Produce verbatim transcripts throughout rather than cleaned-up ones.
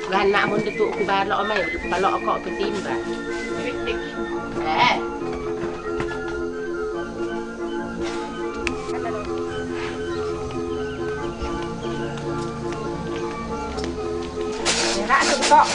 Gana mun ditu ku balok mai, ku balok ko petimba. Eh. Enak tu kok.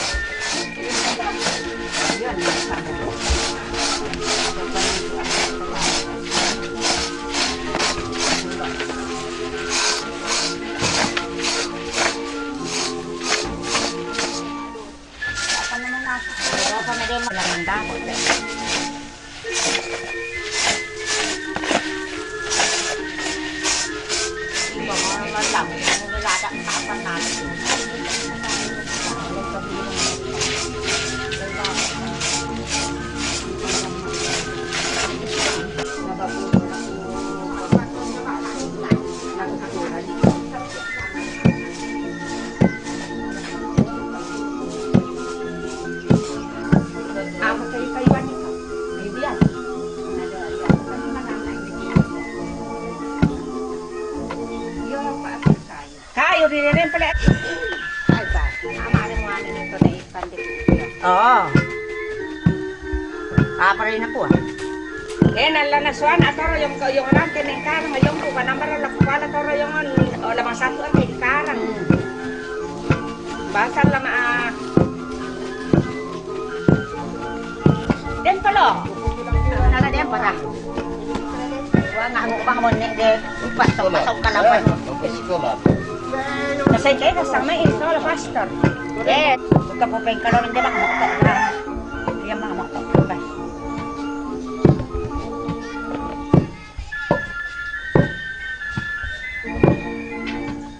Kayu di rene pele. Ai ba, ama ne muane ne to ne pande. Oh. Apa rin aku? Eh, nala na suana toro yung yung lang kene kan yung ko kanambara la kuala toro yung on o la masatu ate di karang. Basal la ma. Den palo. Nala den para. Wa nga mo ba mo ne de. Patok patok kalaban. Kasi kaya kasama ito la pastor. Eh, buka po peng kalorong de bang mokto na. Iya mga mokto. Ba.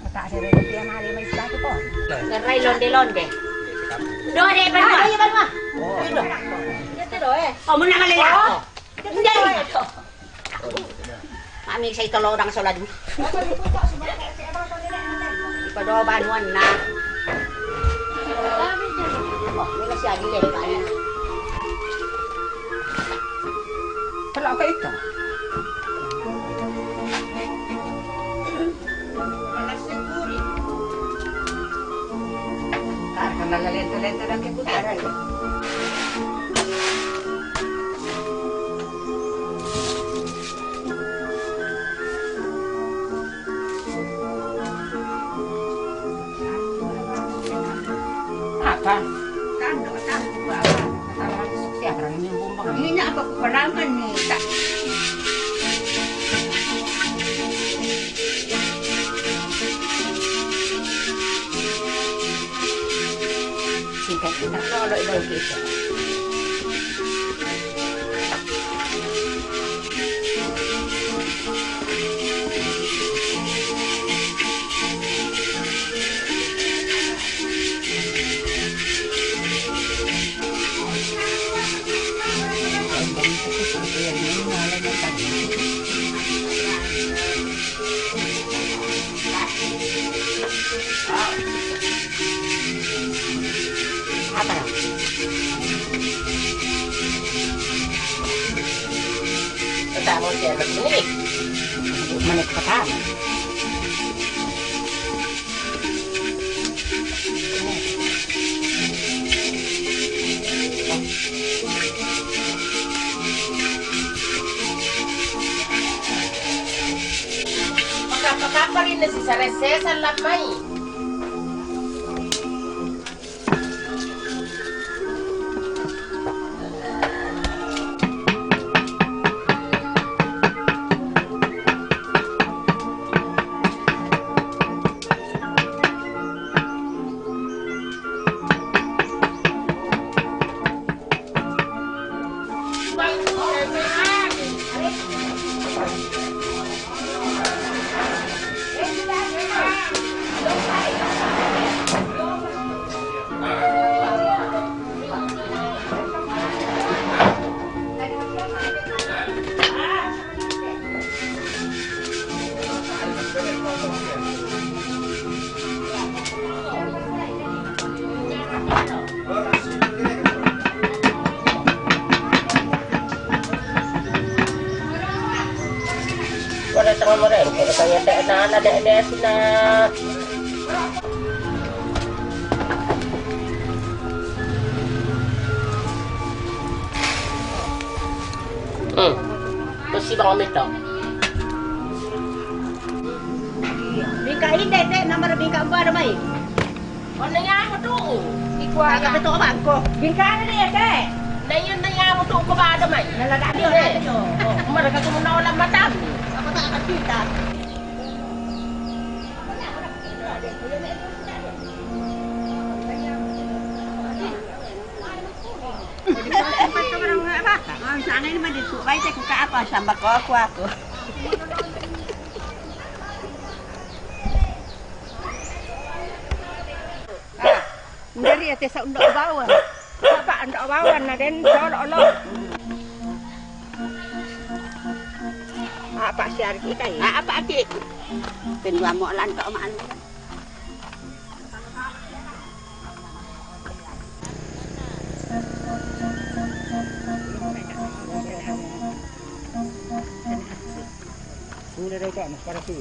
Mata ada rin kaya mali may isla ko. Ngaray londe-londe. Do, ada iban mo. Ada iban mo. Ito do eh. Oh, muna ka lila ako. Hindi. Mami sa ito lo nang solad. Ipadobanuan na. Oh, nila siya dili pa. Wala ka ito. Karena lento-lento lang yung kutsara eh. Apa? Kando, kando, apa? Katawa ko sa siya, parang yung bumbang. Hindi na ako kukulangan ni ta. Singkat kita. Lolo, ikaw kita. Apa? Kita mau siapa sini? Menit pertama. Pakapa-kapa rin na si Sara Cesar Lamay. Mereka saya tak nana dek nasi na. Hmm. Mesti bang ambil tau. Bingka ini dek, dek, nama bingka empat ada mai. Mana yang tu? Ikut. Agak betul bangko. Bingka ni ya, dek. Naya, naya tu ke bada mai. Nala dak dia. Mereka tu menolak mata. Apa tak akan kita? Sana ini mah disuruh baik, saya buka apa, sambal kok aku, aku. Ah, ndari ate sa undok bawa. Apa undok bawa na den solo lo. Apa siar kita ya? Ah, apa ati? Pendua mo lan tok maan. Sudah dah tak nak para tu.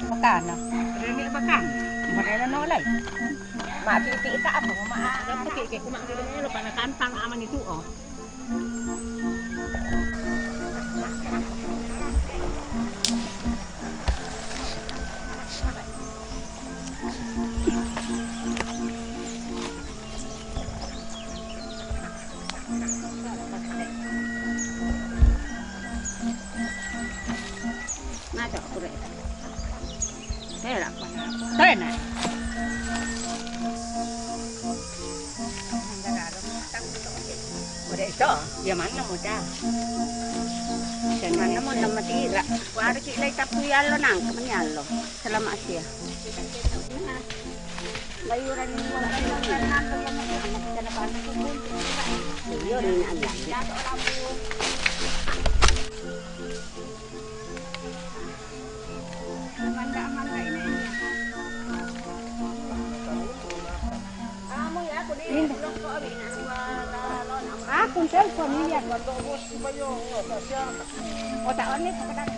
Bakana. Rene bakana. Marela no lai. Ma pipi ka apa ma. Apa ke ke kuma ke no pana kantang aman itu oh. Maco aku deh. Saya lah apa? Saya nak. Udah itu, ya mana muda? Mana mau nama tira? Wari kita itu ya lo nangkep ya lo. Selamat siang. Layuran mo, layuran nando yung mga anak sa labas. Yun, ang anak. Manda, manda, ina, ina. Amo ya, ako din. Hindi. Ah, kung cellphone, hindi yan. O, taon ni, sa kadang.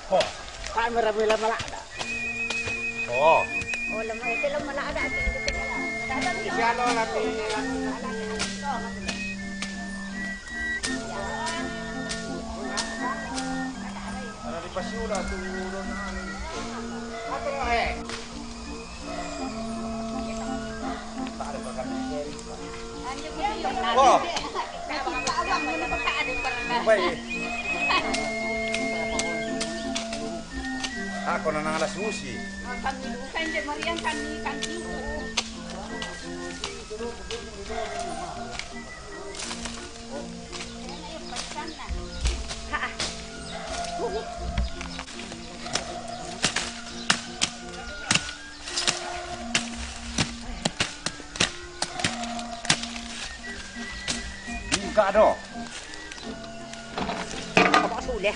Oh. Pak, merah-merah malah ada. Oh. Oh, lemah itu lemah malah ada. Siya no, nanti. Ano, di pa siya, tulog na, ano, eh. Wow. Baik. Ako na nang alas susi. Kami dukan je marian kami kami. Bingka do. Apa sulih?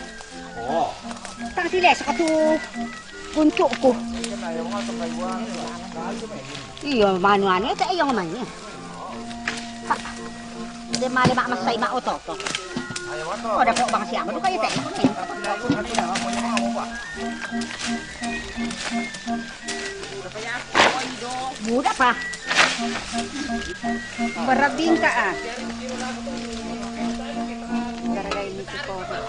Oh. Tang silih sakatu guntukku. Iyo, manu-anu, tak iyo manu. Ha. Dia mali mak masai mak oto. Oh, dapat bang siapa tu kayu tak? Muda pa. Barabing ka, ah. Garagay ni si Cory.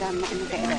Dama ni ka ira.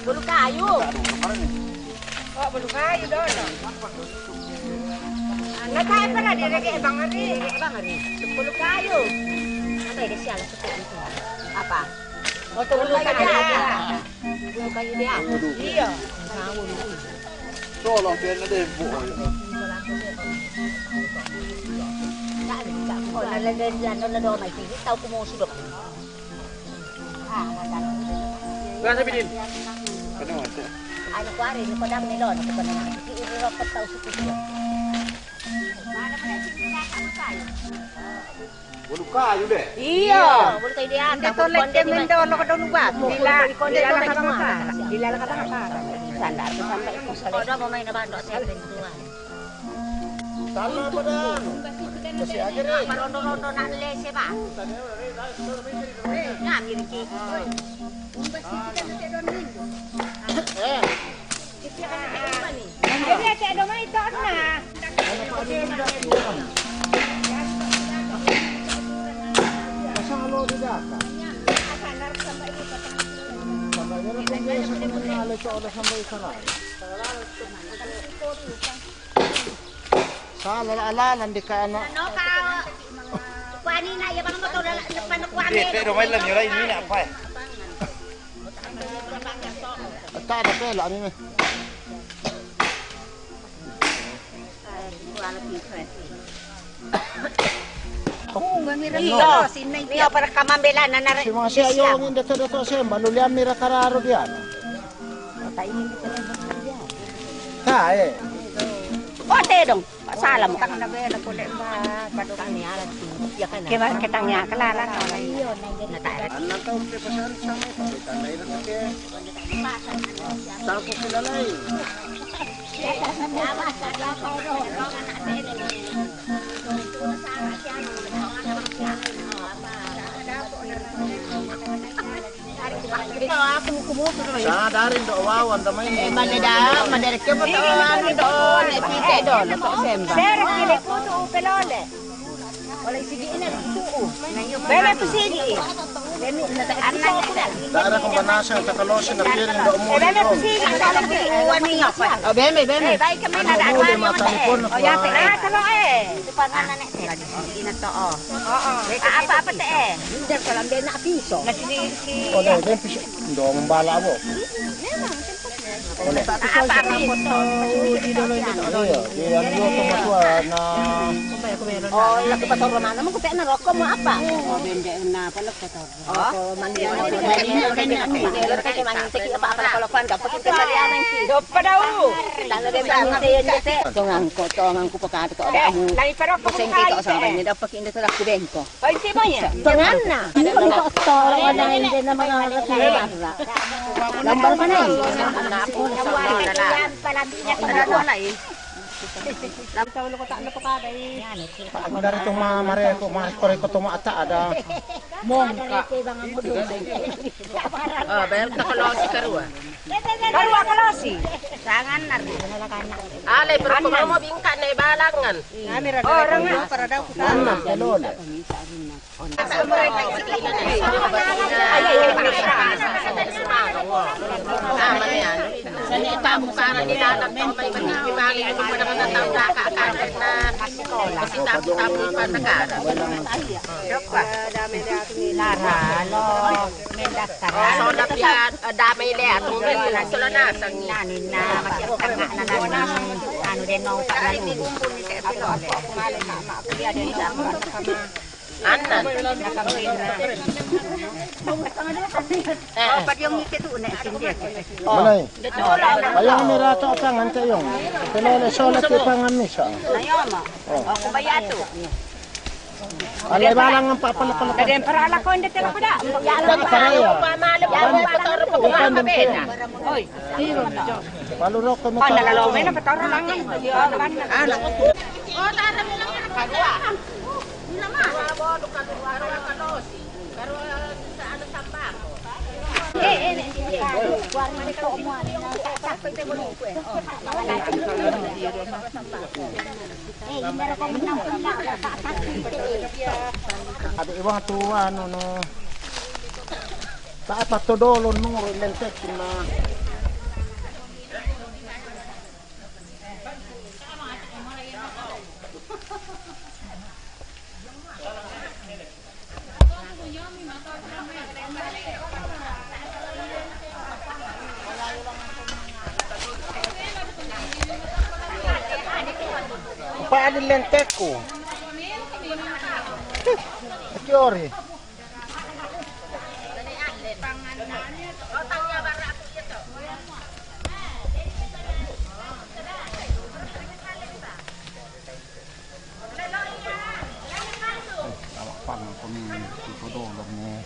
Bulu kayu. Oh, bulu kayu doon. Natae pala, di lagi Bang Ari. Bang Ari. Bulu kayu. Apa ini siya? Apa? Oh, bulu kayu dia. Bulu kayu dia. Iya. Solo, biar ada yang buat. Oh, lalagyan yan, lalagyan may tigit. Tao kumusulok. Wala sa binin. Ano nga siya? Ano ko ari, ano ko dam nilo, ano ko na. Di uro ko tao sa kuya. Bulu kayu deh. Iya. Bulu kayu dia. Hindi to lek ke mendo lo ko donu ba. Bila, bila la ka ba. Bila la ka ba. Sanda ko sanda ko sa. Ko da mo may nabando sa pintuan. Tama pa dan. Kasi agad eh. Marondo-rondo na lese ba? Nga, miriki. Eh. Hindi, ate, ano mo ito na? Masalo di data. Sampai na rin kung sa mga nalito, sampai sa Sa lala-lala, hindi ka ano. Ano ka? Kuha ni na, yung mga motor, panukuha. Hindi, pero may lang yun, hindi na pa eh. At tada pela, ano yun? Ay, kuha na pizza eh. Oo, mamira Iyo. Iyo, para kamambela na nare-, Si mga siya siya. Yung hindi to, to, siya, malulian mira kararo diyan. Patay hindi pala yung diyan. Ta, eh. O, te dong. Pasala mo. Tang na bela ko le ba, padukang niya, ya ka na. Kaya kita niya, kalala na. Iyo, nandyan. Natay. Ano to, pre, pasal sa mga, pakita na rin na kaya. Saan ko kilala eh? Sa darin do, wow, ang damay ni. Eh, mali da, madarik yung mga ano do, na ipite do, na sa Semba. Sir, kili ko to, pelole. Wala, sige, ina, ito, oh. Bebe, ito, sige, eh. Bebe, ina, ta-, anak, ina. Dara kung banasa, ang kakalosin, na piring do, Eh, umuwi bebe, do. Ito, sige, ito, sige, oh, ano yun? Oh, bebe, bebe. Eh, baik kami na, Ano, ano, umuwi, ano, mga talipon, eh. Oh, yate, ah, talo, eh. Ito pa nga na, eh. Sige na to, oh. Oo. Wait, Ah, apa, apa, te, eh? Hindi, kalambe na piso. Na, sige, sige. O, dai, dai, piso. Hindi, ang bala mo. Ano? Iya, di ang luto mo to, ah, na Oh, lagi pa to, Romana. Mo, kupe na roko mo, apa? Oh, bende na, palak pa to. Oh, manila. Manila, manila. Manila, kaya manila, sige, apa, apa, kalopan ka. Pakita sa liyanan, si. Dopa daw. Tano din sa mga siyente. Tongan ko, tongan ko, pagkato ko. Eh, lahi pa roko. Busing kita sa mga, eh. Dapat hindi sa kubeng ko. Ay, si mo yan. Tangan na. Hindi ko ito, ito, wala na, hindi na mga oras na yung barra. Lambar pa na eh. Yan pala, hindi niya pala wala eh. Lamtaw lo ko, talo ko pa, bay. Yan, eh. Ang dari itong mga mareko, mareko-reko itong mga ata, ada. Mongka. Ah, bayar ka pala si Karua. Karua ka, Losi. Sangan na rin. Ale, pero kung mo bingka na ibalangan. Orang na. Para daw ko sa. Ano, sa lola. Lara, lo, mendakar. Sola pia, damay le, atong mil, sola na, sang. Nani na, makiapkan na, na, na, na, ano din, no, sa. Anan. Eh. Malay. Ayong mirato at ang ante yung. Pero le sola ti pangamisa. Oh. Ako ba yato? Alay balang ang papalapalapal. Dagay para ala ko, hindi tila ko da. Yan, para iya. Yan, para iya. Oy. Palurok ko mo. Ay, nalalaw, may napataro lang. Ano? Ade iwang tu anu no. Tak apa to dolo nuru lentek na. Paadi lentekku. Kiori. Awak pang aku ni, tu dolo ni.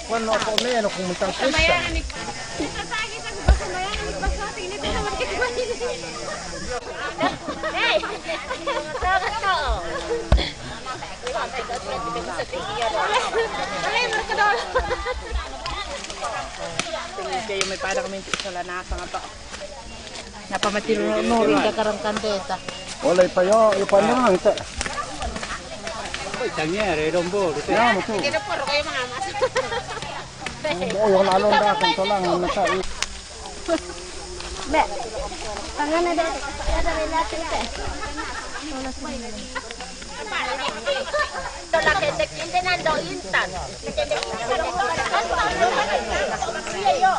Kuan no, ako meno kung muntang Christian. Kayo may para kami sa lanasa nga to. Napamatiro no rin ka karang kandeta. Wala pa yo, yo pa nang ta. Oy, tangya, re rombo, gitu. Ya, mo tu. Mo yung alon da kung tulang ang nasa. Be. Tangana de. Ada relasi te. Tola kende kinde nando intan. Kende kinde nando intan. Iya yo.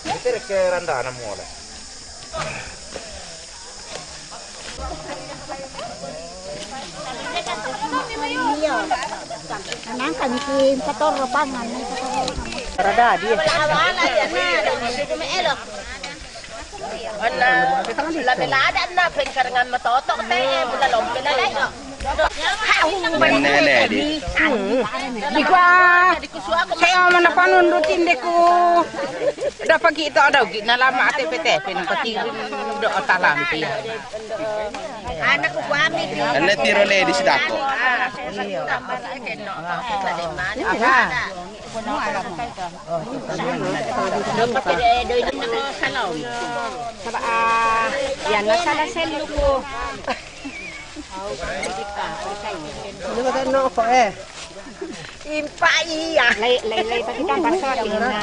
Ito ke randa na mole. Iya. Nang kan si Pator Ropangan, ni Pator Ropangan. Rada dia. Ana, lamilada na pen karangan matotok te, mula lompe na lai. Nene di. Di kwa. Saya mana panun rutin deku. Dapat kita ada gina lama ate pete pen patirin do talam pia. Anak ku kami di. Ane tiro le di sidako. Iya. Apa? Saba, ah, yan, nasa la selu ko. Ano ba tayo, no? Eh. Impa iya. Lay, lay, lay, pati kang paso, tingnan.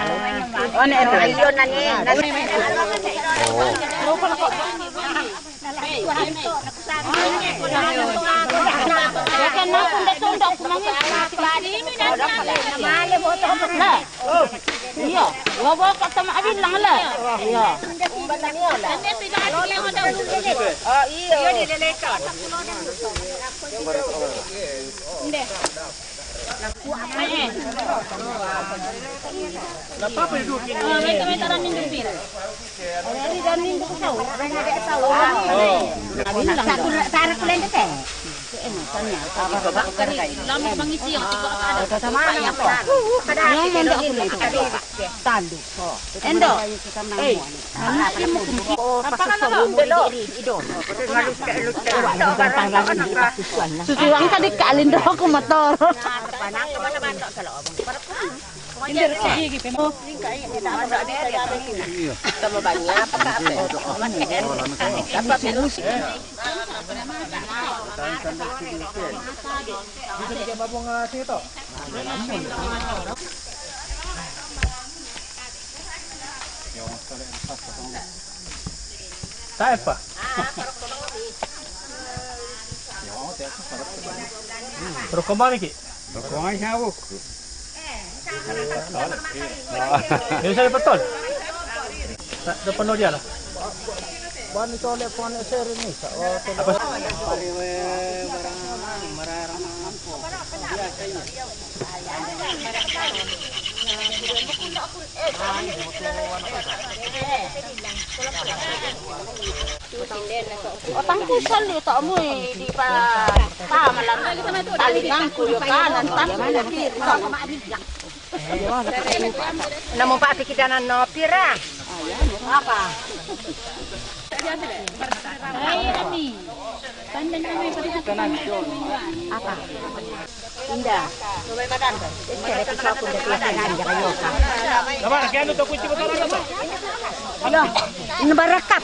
Ano ito? Ayun na nga. Iya, wawa ka tama abin lang la. Iya. Oh, iyo. Hindi. Para kulen dete. Lama mangisi yang tiga ada. Sama yang tu. Yang ada aku ni tu. Tanduk. Endo. Eh, anak dia mungkin. Apa kan lo? Susuan tadi kalin doh aku motor. Sama banyak apa tak apa? Apa virus? Taepa. Rokok mami ki. Rokok mami ki. Ini saya betul. Tak ada penuh dia lah. Bani tole phone seri ni. Apa? Otangku sali tak mui di pa pa malam tali ngangku yo kanan tangku yo kiri. Namu pa pikidanan no pira. Apa? Hai, Ami. Pandang kami pada satu. Apa? Indah. Isi ada pisau pun dari sana, jangan yoka. Nama, kian tu kunci betul ada tu. Alah, ini barakat.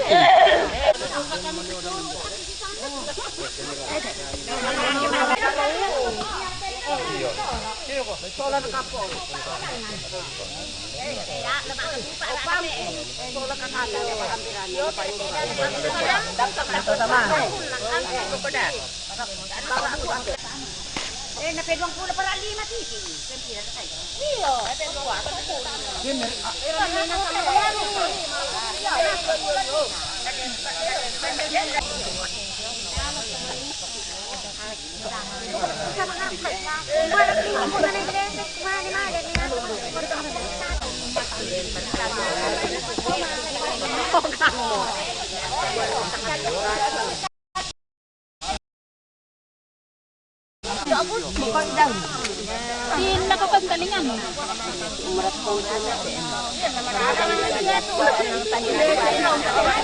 Di nakapagtalingan.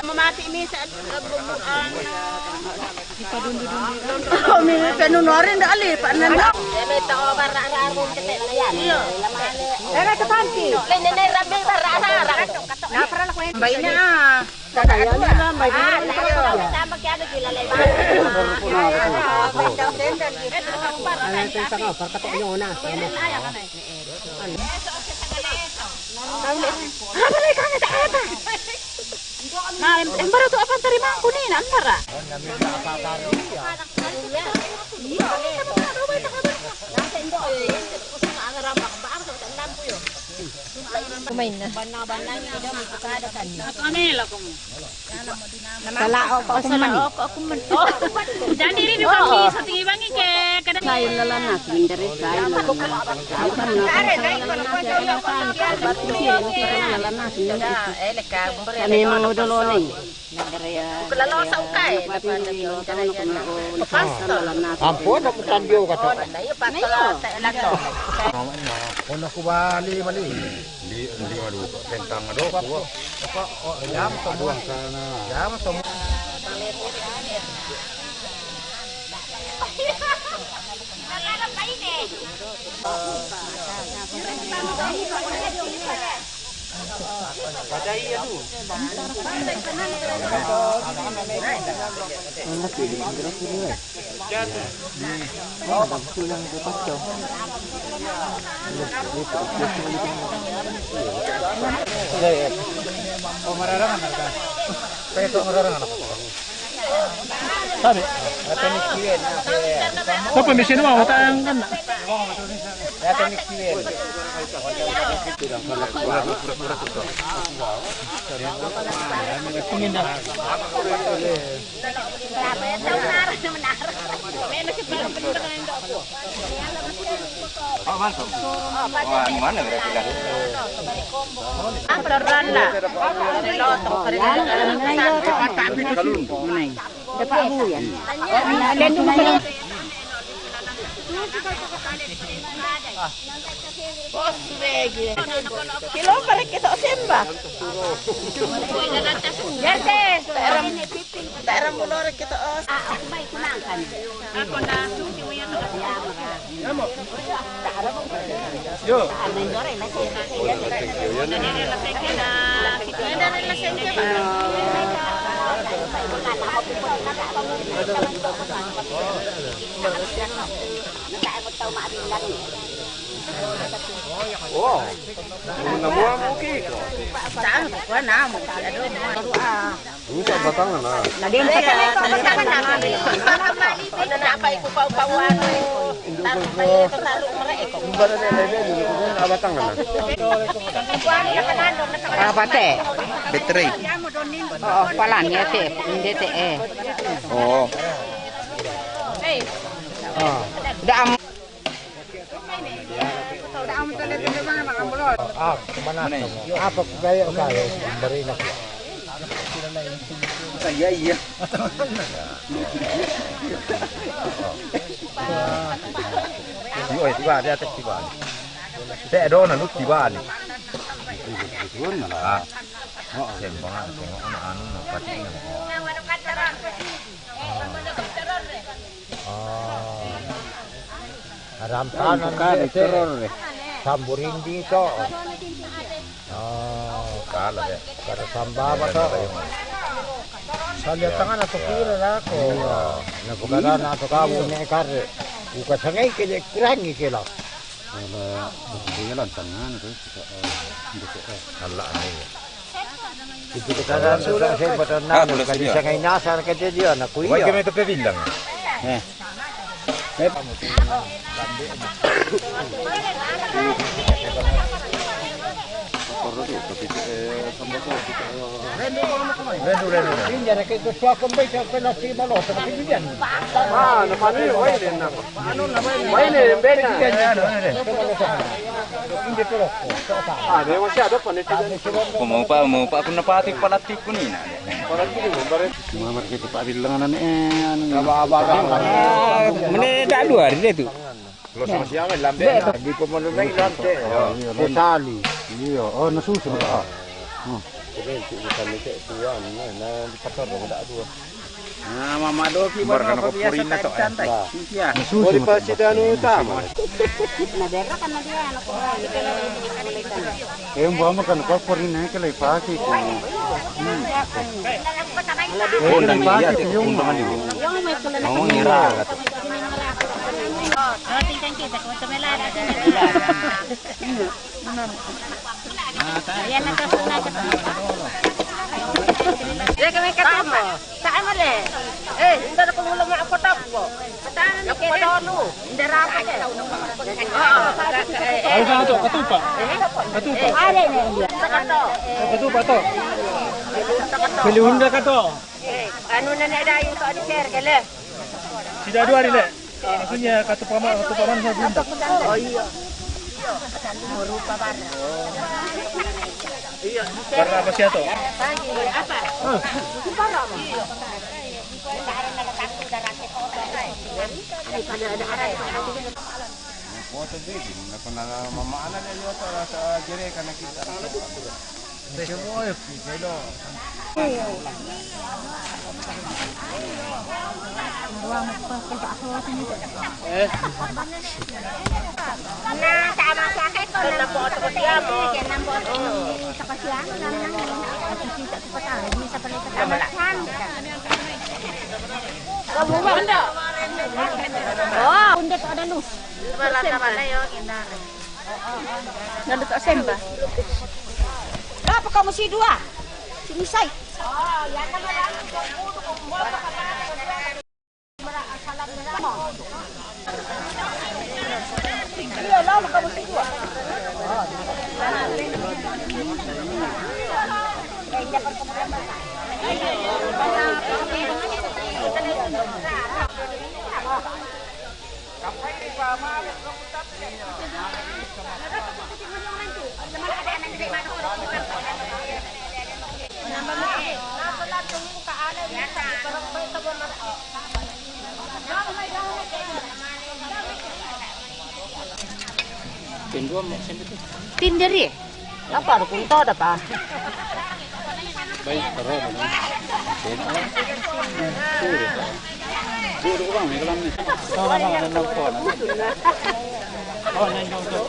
Mamati mi sa, ah, bu-, bu-, ah, Kami penunurin dah alih, Pak Nanda. Iya. Eh, ke panti. Lain ni ramai barang-barang. Baiknya. Nah, em, embara tu apa terima aku ni, nak embara? Kumain na. Kala o pa kuman. Kala o pa kuman. Jadi ini kami sa tinggi bangi ke kada. Saya lalana sindere saya lalana. Saya lalana sindere. Kami mangudolone. Kelalo sa ukay. Ampun, ang tandiyo ka to. Ano ko bali, bali. Hindi, hindi maluto. Kentang ado, kuha. Apa? Oh, jam to. Aduang sana. Jam to. Sabi. Sapa misi no, wata ang kan. Pengin dah. Dapat buyan. Bos, begi. Kilo pare kita osimba. Yate, taram, taram bulore kita os. Ako na, suki mo yan. Yo. Oh. Namuha mo, Kiko. Saan ko kuha na mo? Si ano mo? Ano, ah? Yung sa batangan, ah. Naging sa sa sa sa na. Ano na pa ikupaw-pawan? Hindi ko ko. Kumbara na na yun, hindi ko na batangan, ah. Ah, pate. Betray. Oo, pala niya te. Hindi te eh. Oo. Oh. Daan. Ah, mana? Apa ko kaya ko kaya? Bari na ko. Kaya iya. Iyo, eh, tiba, dia tak tiba. Te dona, lu tiba ni. Ah. Sembang, sembang, anu, anu, pati na. Ah. Rampanan ka, ito, eh. Samburindi to. Oh, kala ya. Para sambaba to. Sali tangan ato kira na ako. Napagala na ato kamo ni kare. Uka sangay kile kurangi kila. Ala, bukuya lang tangan ko. Ala, ano ya. Ito ka na sa sa bato na. Kadi sa kay nasar ka diyan, ako. Why kami to pebilang? Eh. Renu, renu. Hindi, renu. Ah, napano yun? Why din na? Why din, bena? Hindi, pero. Ah, may masyado pa nito. Kumupa, kumupa. Ako napatik palatik ko nina. Palatik mo, bare. Mga market pa bilang na ni, eh, ano ni? Kaba-kaba. Ah, mene da dua hari tu. Lo sama siya, lambe. Hindi pa mo lumay lante. Sali. Iyo, oh, nasusunod ka. Oh. Sige, sige, kami ke tuan na, na patoro da dua. Ah, mama doki. Bar ba na ko purina to, eh. Santai. Iya. Nasusunod. Ori pa si Danu tama. Na berra kan na dia, ano ko. Eh, ang buwan mo ka na ko purina ke lay paki ko. Hmm. Ko na niya, te ko na niya. Yung may pula na. Ang ngira ka to. Oh, tingkan kita ko to melada. Ayan na to, suna ka to. Diyan kami katama. Saan mo le? Eh, hindi na kung wala nga ako tapos. Saan mo kaya? Hindi rapat eh. Oo. Ano ka to? Katupa? Katupa. Ay, hindi, hindi. Katupa to. Katupa to. Kalihun na ka to. Eh, ano na na dayon to, ano, sir? Kala? Sida dua rin eh. Maksudnya, katupa man, katupa man sa bunda. Oh, iya. Marupa ba? Iya. Para apa siya to? Apa? Ay, kada ada aral. Foto din, na ko na mamaana na yun sa, sa jere ka nakita. Na, tama sa akin to. Nang buot ko siya mo. Kaya nang buot ko sa kasiyan, nang nang. Kita ko pa tayo, di sa pala sa tama. Oh, hindi to ada luz. Wala, tama na yun, ina. Nandito sa Semba. Dapat kamu si dua. Si Misay. Iya, lalo kamu si dua. Tinder ya? Apa ada kunto ada apa? Baik, terus. Duduk bang, ini kelam nih. Oh, nama ada nelpon. Oh, nanya untuk.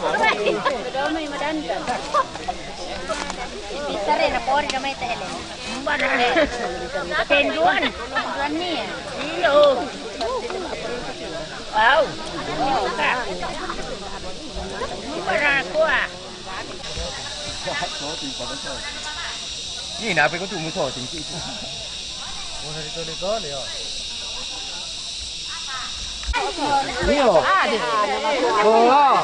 Bisa re na pori na mai tele. Tenduan. Tenduan ni. Iyo. Wow. Barang kuah. Ni na pe ko tu muso ting ti. Iyo. Oh.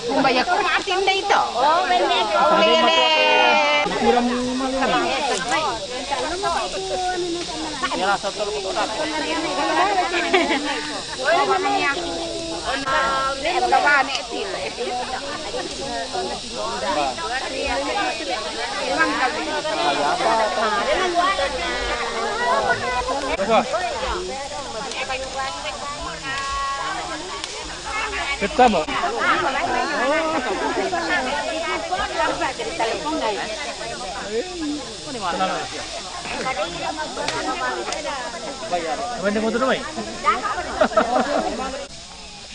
Kumbaya ko matin dai to. Oh, bene. Oh, bene. Kita mau.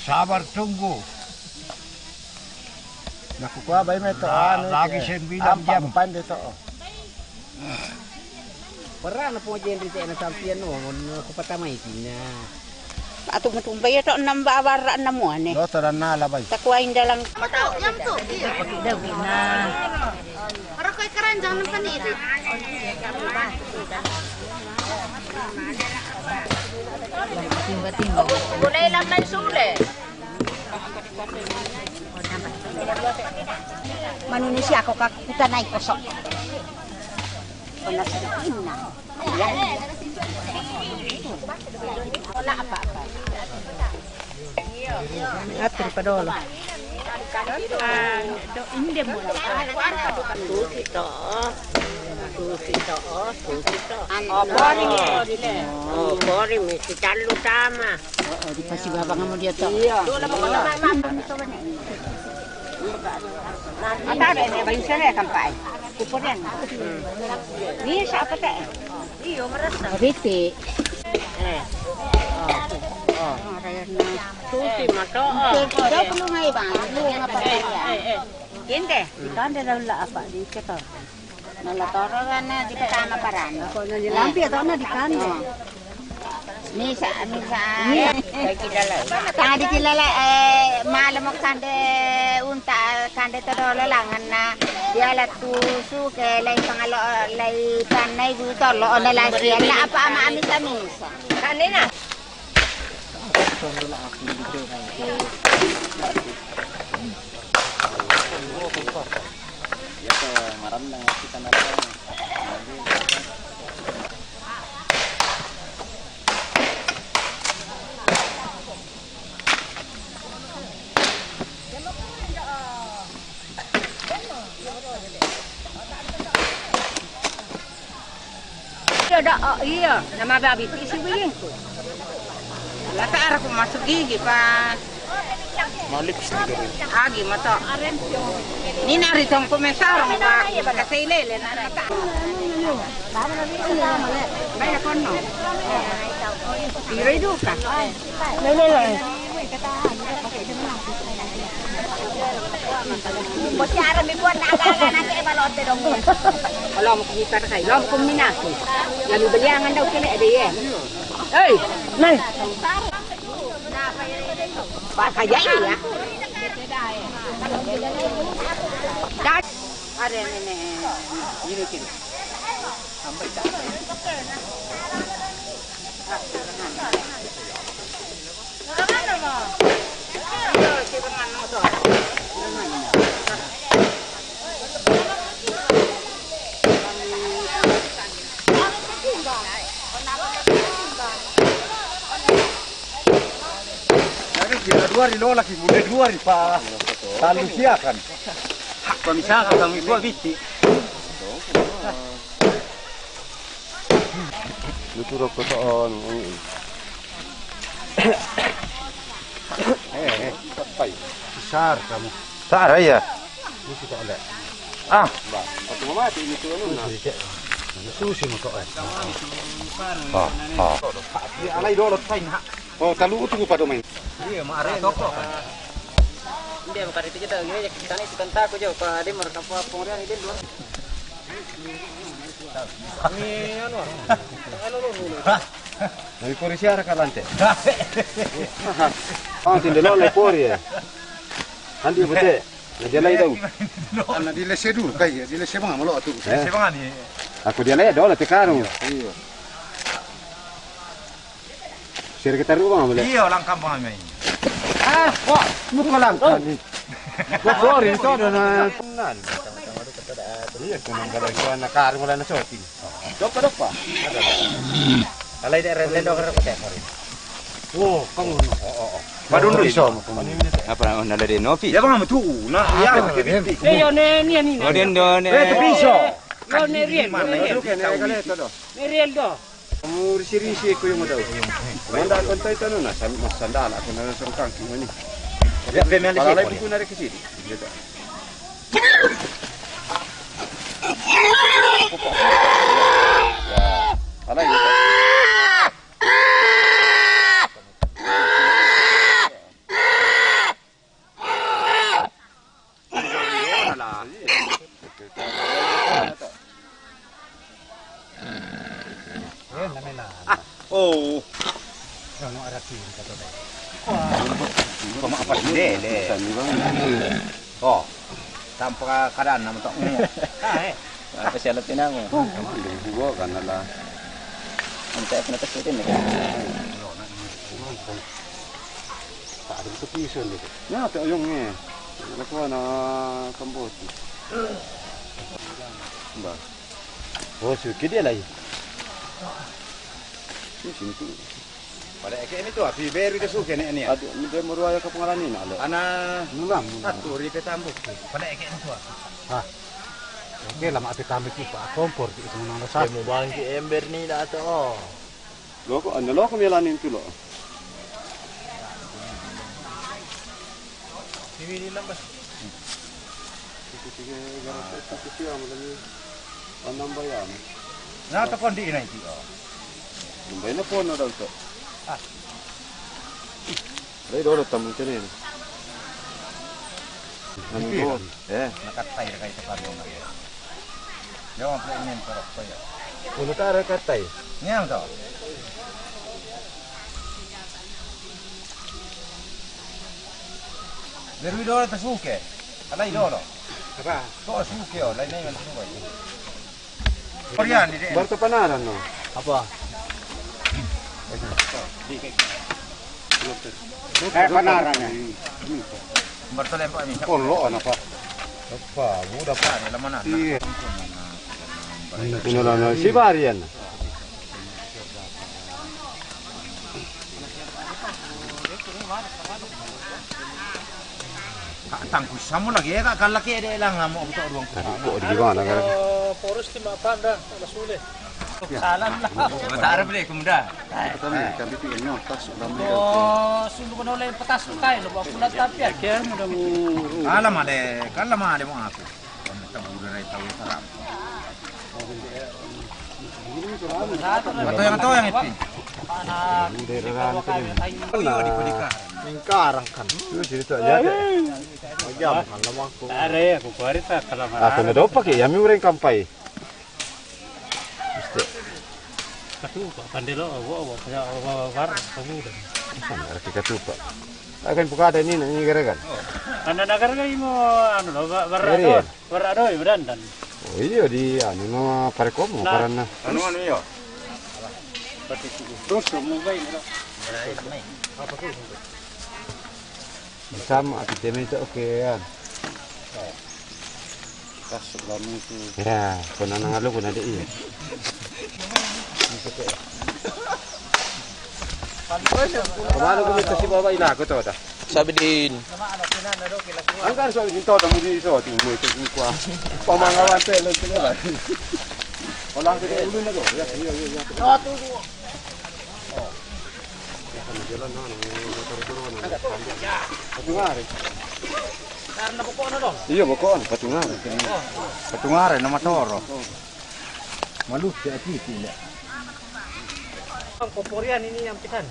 Sabar tunggu. Naku kua bai me to. Lagi sembilan jam. Ampa pan de to. Pernah na po jendri te na sampian no, no ko patamai tina. Atu matumba ya to enam ba warra enam wane. Lo to dan na labai. Takwa indalang. Matau jam tu. Iya. Dawi na. Para koi keranjang nampa ni. Timba-timba. Boleh lam main sule. Manunusi ako kakutanay kosok. Panas na. Ya. Wala apa-apa. Atur pa dolo. Ah, do, hindi mo na. Susi to. Susi to. Susi to. Oh, boring eh. Oh, boring eh. Si Carlo tama. Oo, di pa si Baba nga mo diya to. Iya. Ang tabi, may bayusan na yung kampay. Kupo rin. Niya siya apa tayo? Iyo, marasa. Mabiti. Eh. Oh. Oh. Susi, mato. Daw ko nga iba, nga pa tayo. Kinde. Ikande daw la apa, di ka to. Nalatoro na di pa tama paran. Ako na nilampi, ato na di kande. Misa, misa. Kay kilala. Tadi kilala, eh, malam mo kande unta, kande todo lalangan na. Diala tusu ke lay pangalo, lay panay guto, lo na lang siya. Na apa ama misa, misa. Kanina. Iya, maram na kita na lang. Iya, da, oh, iya. Nama babi ti si Wilingku. Lata ara ko masuk gigi pa. Malips ni gari. Agi mato. Ni nari tong ko mesarong pa. Kasi lele na nata. Baya kono. Iro iduka. Lele. Bocah mi buat nak agak-agak nak ke balote dong. Kalau mau kita kai, kalau mau minati. Lalu beli angan dau kele ada ya. Hei, nai. Pak kaya ini ya. Gas. Ada ini. Ini kiri. Sampai tak. Jadi, kira dua ri lola ki, mulai dua ri pa. Talu siakan. Hak pamisaka kami dua biti. Lutu rokko to on. Eh, eh, papai. Sar kamu. Sar ya. Ini suka ada. Ah. Mbak, waktu mau mati ini tuh anu, nah. Susi mau kok. Ah, ah. Dia alai dolo tain ha. Oh, talu tu pada main. Iya, mau arah toko kan. Dia mau kari kita gini, kita ni suka tak aku jauh. Kalau dia mau rekam apa, pengurian ini dulu. Ini anu, anu, anu, anu. Lebih polisi arah kalante. Oh, tindelo le pori ya. Andi bete. Na dia lai dau. Ana di lese dulu kai, di lese banga malo tu. Eh. Lese banga ni. Aku dia lai dau la te karu. Iya. Sir kita ru banga male. Iya, langkam banga mai. Ah, kok muka langkam ni. Kok sorry to na. Iya, kunang kalau itu anak karu mulai na shooting. Dopa, dopa. Alai de rende do kare kote. Oh, kamu. Oh, oh, oh. Padundu iso. Apa na de nopi? Ya bang tu. Na ya ke biti. Eh, yo ne ni ni. Oh, den do ne. Eh, tu iso. Yo ne rien. Mana yo ke ne kale to do. Ne rien do. Kamu risi-risi ku yang ada. Manda kontai tanu na sandala kena songkang kini. Ya pe mele. Kalau lagi ku na ke sini. Oh. Kama apa sih, le? Oh, tanpa keadaan nama tak ungu. Ah, eh. Apa sih alat pinang? Dua kan lah. Nanti apa nanti sih ni? Tak ada itu pisau ni. Ya, tak uyung ni. Nak kau nak kembali. Bah. Oh, suki dia lagi. Ini sini. Pada eke ini tu api beri ke suke ni ni. Ada ni dia meruaya ke pengalan ni nak le. Ana nulam. Satu ri petambuk. Pada eke ini tu. Ha. Oke, lama api tambah ki pak kompor ki itu nang rasa. Dia mau bangki ember ni dah tu. Oh. Loko, ana loko melanin tu lo. Tiga tiga garap itu tiga malam ni. Anam bayam. Na to kondi ina iti. Nambai na pona dau to. Ah. Dai dolo tamu tene. Anu ko. Eh. Nakatai kai to kado na. Jawab pe inen para ko ya. Kuno tara katai. Nyam to. Derwi dolo ta suke. Alai dolo. Apa? Ko suke o, lai nai man suke. Korean ni de. Barto panaran no. Apa? Eh, panaran ya. Barto lempa ni. Kolo ana pa. Apa? Muda pa. Ni lama na. Iya. Kuno na si barian. Kak tangku samu lagi ya kak, kalau lagi ada lang amo kita ruang. Tapi kok di mana kan? Porus di Mapanda, sama Sule. Salam lah. Mata Arab deh, kemuda. Kami kami tu yang tas ulama. Oh, sungguh kan oleh petas kai lo, aku lah tapi ya. Alam ada, kalau mah ada mau aku. Matoyang-toyang iti. Mingkarang kan. Itu cerita aja. Jam kan lamang ko. Are aku kuarita kalau. Aku na dopa ke, yami ureng kampai. Katupa, pandelo, wo, wo, wo, wo, war, pemuda. Sana, arti katupa. Akan buka ada ini, ini gerakan. Anda nagar kan imo, anu lo, bar, bar, Eri, ya? Bar ado, ibu dandan. Oh iya, di anu nama parekomo. Nah. Karena anu, anu, iya. Terus mau baik. Sama aku teme itu oke kan. Kasuk lama itu. Ya, kena nang alu kena dek iya. Kemana kau minta si bawa ilah kau tahu dah. Sabidin. Angkan so minta tamu di so tu mu itu kuah. Pamangawan teh lo tu lah. Olah tu dulu nak ya. Ya ya ya. Satu dua. Jalan mana motor turun. Satu hari. Karena pokoknya dong. Iya, pokoknya patungan. Patungan nama toro. Malu ya titi ya. Koporian ini yang pisan.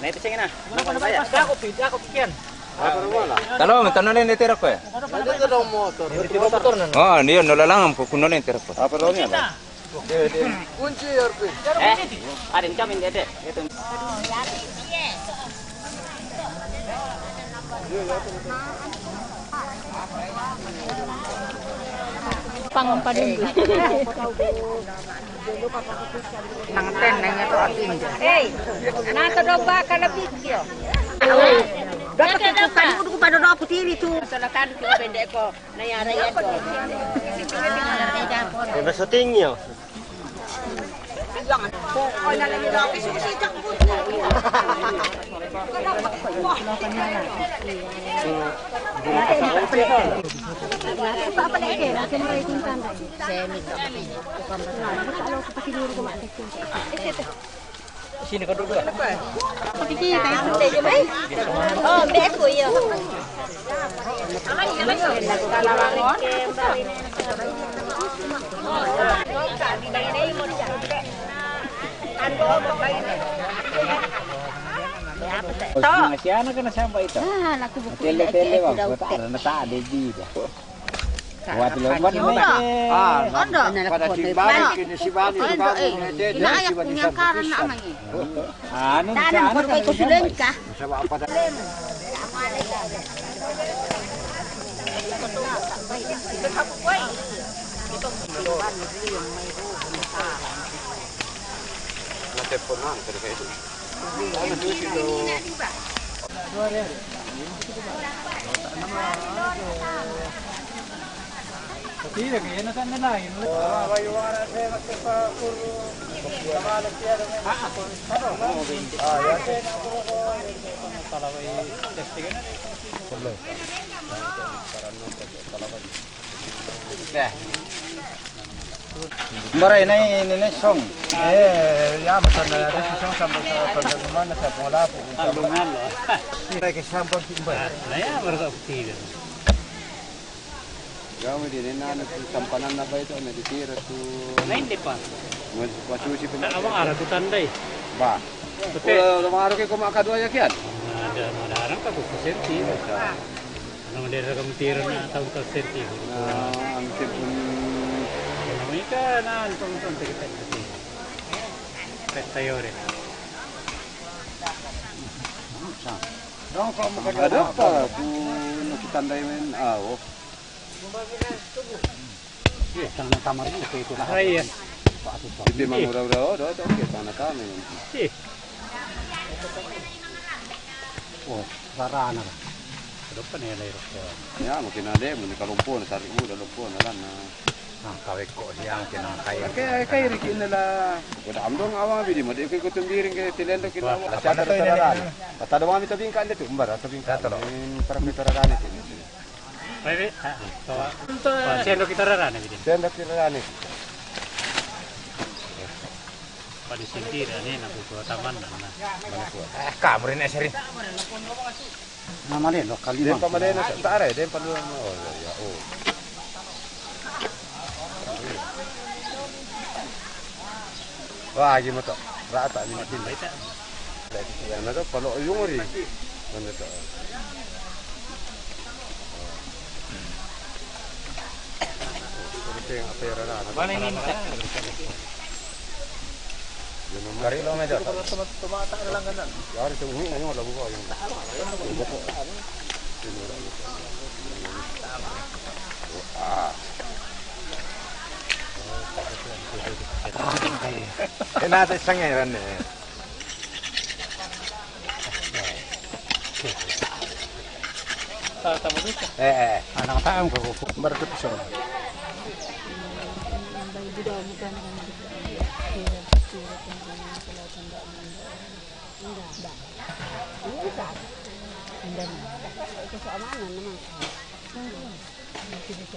Nah, itu sing na. Aku pi, aku pikian. Kalau minta nolin itu rokok ya? Ada dong motor. Motor nan. Oh, dia nolalang aku nolin itu rokok. Apa ronya? Kunci ya, Arvin. Eh, ada yang jamin dia deh. Itu. Pangumpa dulu. Nang ten nang itu ating. Eh, nasa domba ka lebih yo. Dapat itu kan udah pada aku tiri tu. Salah kan tu pendek ko. Na yara ya ko. Iba syuting yo. Sini ko dulu. Oh, beku ya. Masih anak kena sampai itu. Ah, laku buku. Tele-tele bang, kota ada tak ada di dah. Buat lo kan ini. Ah, ondo. Pada si Bani, kini si Bani, ondo, eh. Ina ayak punya karan nak mangi. Anu, tanam sana korban kan ko sulengka. Sama apa dah? Telepon nang, tadi kayak itu. Mbarai nai nene song. Eh, ya, masa na ada si song sampai sa-, sampai rumah na sa pola pu. Alungan lo. Nai ke sampang ki mbarai. Nah, ya, baru tak bukti dia. Ya, mi di nena na tu sampanan na bai tu, na di tira tu. Lain depan. Mas, mas susi pun. Awak arah tu tandai. Ba. Betul. Kalau maru ke ko maka dua ya kian. Ada, ada orang ka ko senti. Nang dera kam tira na taun ka senti. Nah, ang senti. Nang ika na ang tong tong tagi pesta. Pesta yore. Dong ko mo ka ada apa? Tu nakitandai men. Ah, oh. Iya, tanah tamar ini kayak itu. Ah, iya. Pak Atuh. Itu memang udah-udah, udah, udah, oke, tanah kami. Iya. Oh, sarana lah. Depan ya, lahir ko. Ya, mungkin ada yang mungkin kalau pun, tarik udah lupa, nah, kan, nah. Nah, kawek ko siya, kinakaya. Kaya, kaya, Ricky, nila. Wala amdong awang bidi mo, di ko ikutumbiring kay tilendo kita. Wah, awang. Asa na to, tararani. Ata daw kami tabing ka, ito, umbar, tabing ka. Ito, lo. Para may tararani, ito. Pwede? Ah, so, oh, sendo kita rarani, bidi. Sendo kita rarani. Pwede sendiri, ini, naku, taman, na. Mana ko? Eh, kamu rin, eh, seri. Na mali, lo, kalima. Den pa mali na sa, tare, den pa lo, oh, ya, ya, oh. Wah, agi mo to. Rata, ni matin. Yan na to, palo, yung ori. Ano to? Ano to yung apera na? Ano to? Mana ini? Kari lo medyo. Tumata na lang ganun. Yari, ito, uwi, ano, labo ko, yung, yung buko. Ah. Eh, nasa isang ngayon eh. Tama dito. Eh, eh. Anak tayo, ang kukupo. Barat ito siya.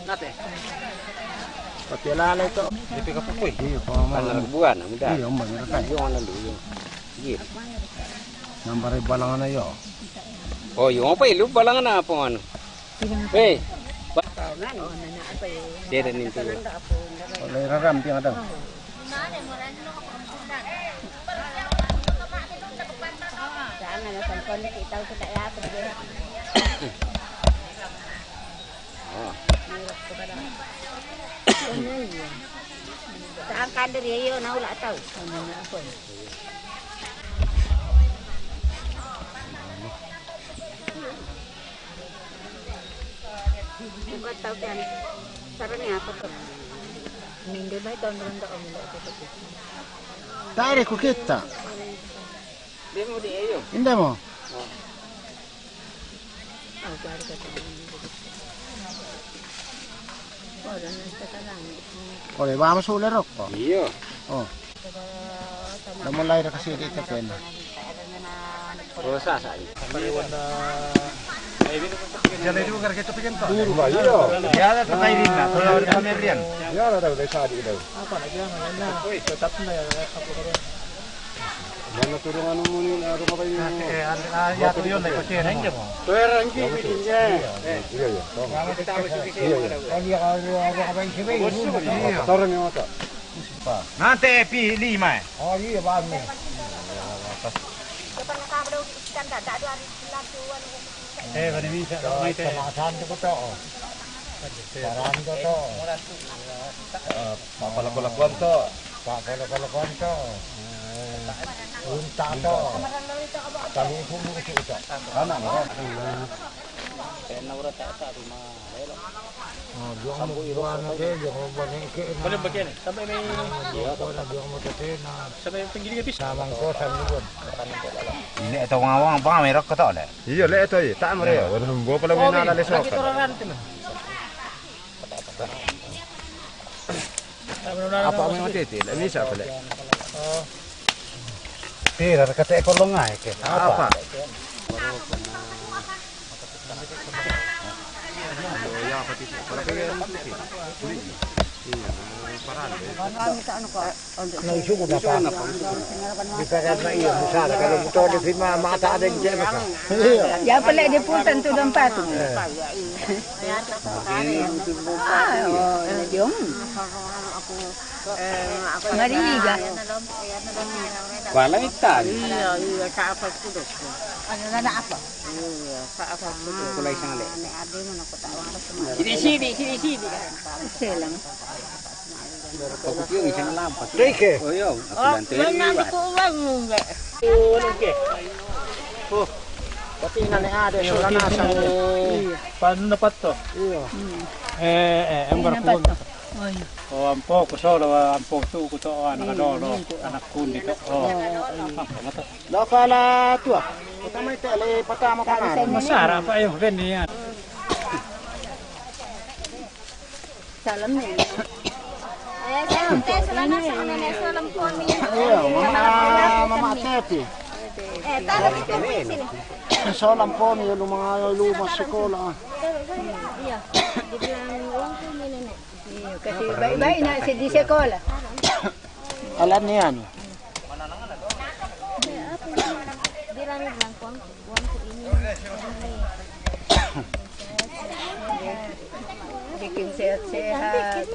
Nate. Pati alala ito. Di pika pukoy. Iyo, pamaman. Ano, buwan, ang dami. Iyo, ang manira tayo. Yung ano, yung. Sige. Nambari balangan na iyo. Oh, yung apa, ilo, balangan na po, ano. Hei. Sira nintu. Oleh raram tiang ada. Jangan, ya, telepon kita, kita ya, terus dia. Oh. Saan ka diri, iyo, na wala tau. Bukan tau kan. Sarang ni apa tu? Minggu mai tahun rendah om. Tare ku kita. Demo di iyo. Indemo. Ore, vamos sulle rocco. Iyo. Oh. Vamos là, era così detto appena. Cosa sai? Duro. Ma iyo. Ya, la sta rinna, però non è rien. Iyo, la dai, sai di dai. Mana turungan mo ni, ano ka ba yung... Eh, ah, ah, ya, to yun, ay, kasi, ano mo? Pera, hindi, hindi, eh. Iyo, iyo. Iyo, iyo. Torre ni mata. Nante, pi, lima, eh. Oh, iyo, ba, mi. Eh, bani minsa, may te. Sama santo ko to, oh. Sarando to. Papalako-lakuan to. Papalako-lakuan to. Unta to. Talipong mo kasi ito. Ano, ano? Kaya na wala tayo sa ating mga lelo. Oh, diyan mo buwan na kayo, diyan mo buwan na kayo. Balik ba kayo? Sabay may... Diyan mo buwan na, diyan mo tatena. Sabay yung pinggiling abis. Samang ko sa lubon. Ini ito mga wang bang may rock ko to, le. Iyo, le, ito, eh. Taan mo rin. Wala nang buo pala may nalalisok. Lagi to rarante man. Apa may matiti? Lami sa pala. Pira, kata ko lang nga, eh, ke. Apa? Apa? Iya, pati. Para kayo yung matiti. Iya, parang, eh. Ano, ano ka? Naisuko na pa. Di pa ka na iyo, misara ka lang ito, di pa ma-, mata din dyan ka. Ya pala, di po tanto ng pato. Ah, oh, yung Mariga. Kuala itan. Iya, iya, sa apa ko do. Ano na na apa? Iya, sa apa ko do. Kulay sangli. Sidi, sidi, sidi, sidi. Selang. Pagkupyo, isang lampas. Rike. O, yun. Ako lang tayo. Yan ang ikuwag mo, nga. O, ano ke? O, pati na ni Ade, wala na sa... Paano na pa to? Iyo. Eh, eh, ang barko. O, ampo ko solo, ampo tu ko to, anak dolo, anak kundi to. O. Ampo na to. Lo ka la tua. Kita mai te, le patama pa na. Masara pa yung, ven niya. Salam ni. Eh, salam te, salam na sa kanila, salam po ni. Iyo, mama, mama Tepi. Eh, tara dito, sini. Salam po ni, yung mga lumang sikola. Iyo, di ba ang uwang po nila na? Iyo, kasi iba-iba na si di sikola. Alam niya, ano? Di lang, di lang, kuwang. Bikin sehat-sehat.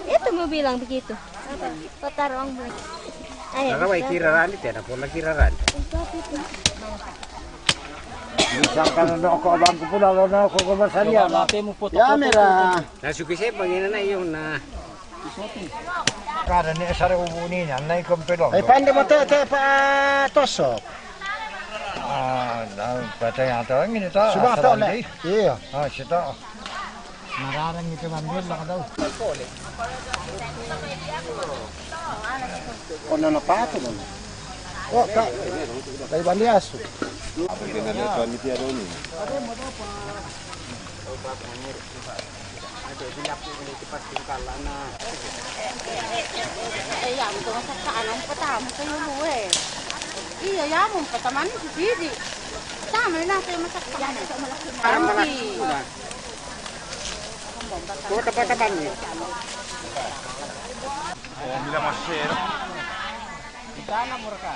Ito mo bilang begitu. Patarong mo. Ay, nakaway kiraran, ito na po nagkiraran. Minsan ka na ako, abang ko po, lalo na ako kumasarya. Yamera. Nasuki siya, pangina na yung na. Kada ni sara ubu ni na, na ikaw pelong. Ay, pande mo te, te, pa, tosok. Ah, na, patay ang tawag, ini to. Subang to, le. Iyo. Ah, sito. Mararang ito, bandil, laka daw. O, na, napato, no? O, ka, kay bandiaso. Hindi na dito, ni Pieroni. Ay, yaman to, masaktaan ang patama sa yulo, eh. Iya, yaman, pataman ni si Didi. Tama na, tayo masaktaan. Parang malaki na. Kung tapat-tapat niya. Oh, mila masero. Itana mo ka.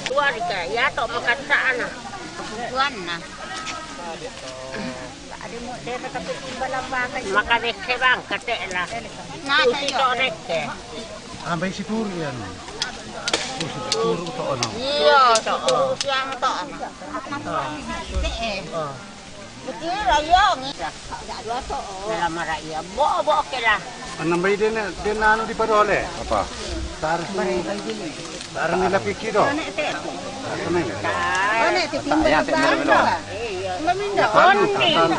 Keluarga, ya, tok pekan sana. Tuan nah. Maka dek bang, ketek lah. Nah, tusi saya tok dek. Ambil si turu ya, no. Oh, si turu tok, no. Iya, si turu siang tok. Ketek, eh. Oh. Betul lah, iya, ngi. Dalam marah iya, bo, bo, oke lah. Anam bayi dia nak, dia nak anu di Padole. Apa? Tar, tar ni lapiki do. Apa ni? Mana titik? Iya, titik mana? Iya. Talu, talu.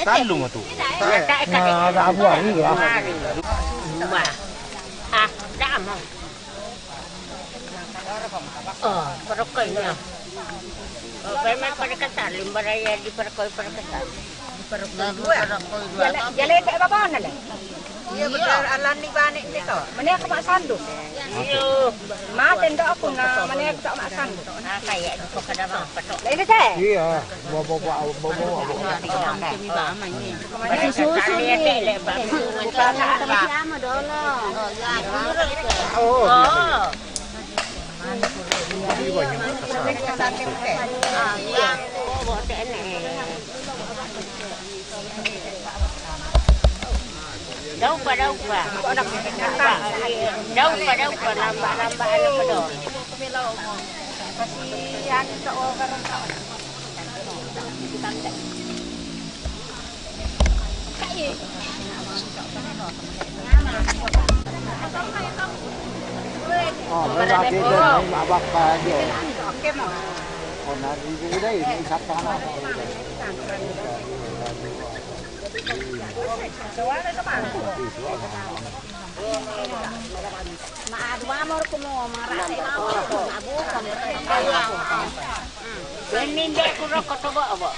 Talu mah tu. Nah, ada abu hari ya. Wah. Ah, dah mau. Oh, perokoknya. Oh, memang pada kasar, limba raya di perokok, pada kasar. Di perokok dua. Perokok dua. Jalan, jalan tak apa-apa, mana lah? Iya, betul. Alam ni banyak ni tau. Mana aku mak sanduk? Iya. Mati ndak aku nak, mana aku tak mak sanduk? Ah, kayak di kota dah apa, petok. Lain deh. Iya, bawa, bawa, bawa, bawa, bawa. Masih susu ni. Oh. Daupa, daupa. Daupa, daupa. Lamba, lamba, ano pa doon? Kasi yan sa over. Oh, may makita na, may mabak pa dyan. Oh, narinig ko na eh, may isa pa na. Maadwa mo ko mo, mga rasa mo. Abu ko. Hindi ko rin katuwa, abo.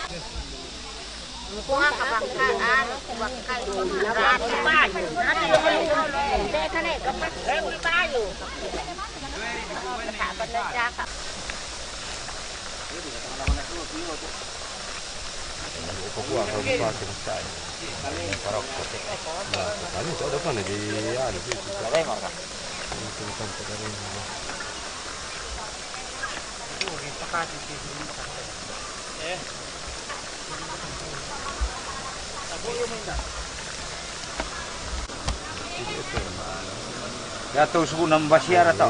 Kuha ka bangkaan, bangkaan. Hindi ka na, kapat, eh, ulit tayo. Kapat na siya ka. Ano, sa depan na di, ano, di. Yato suku nang basiara to.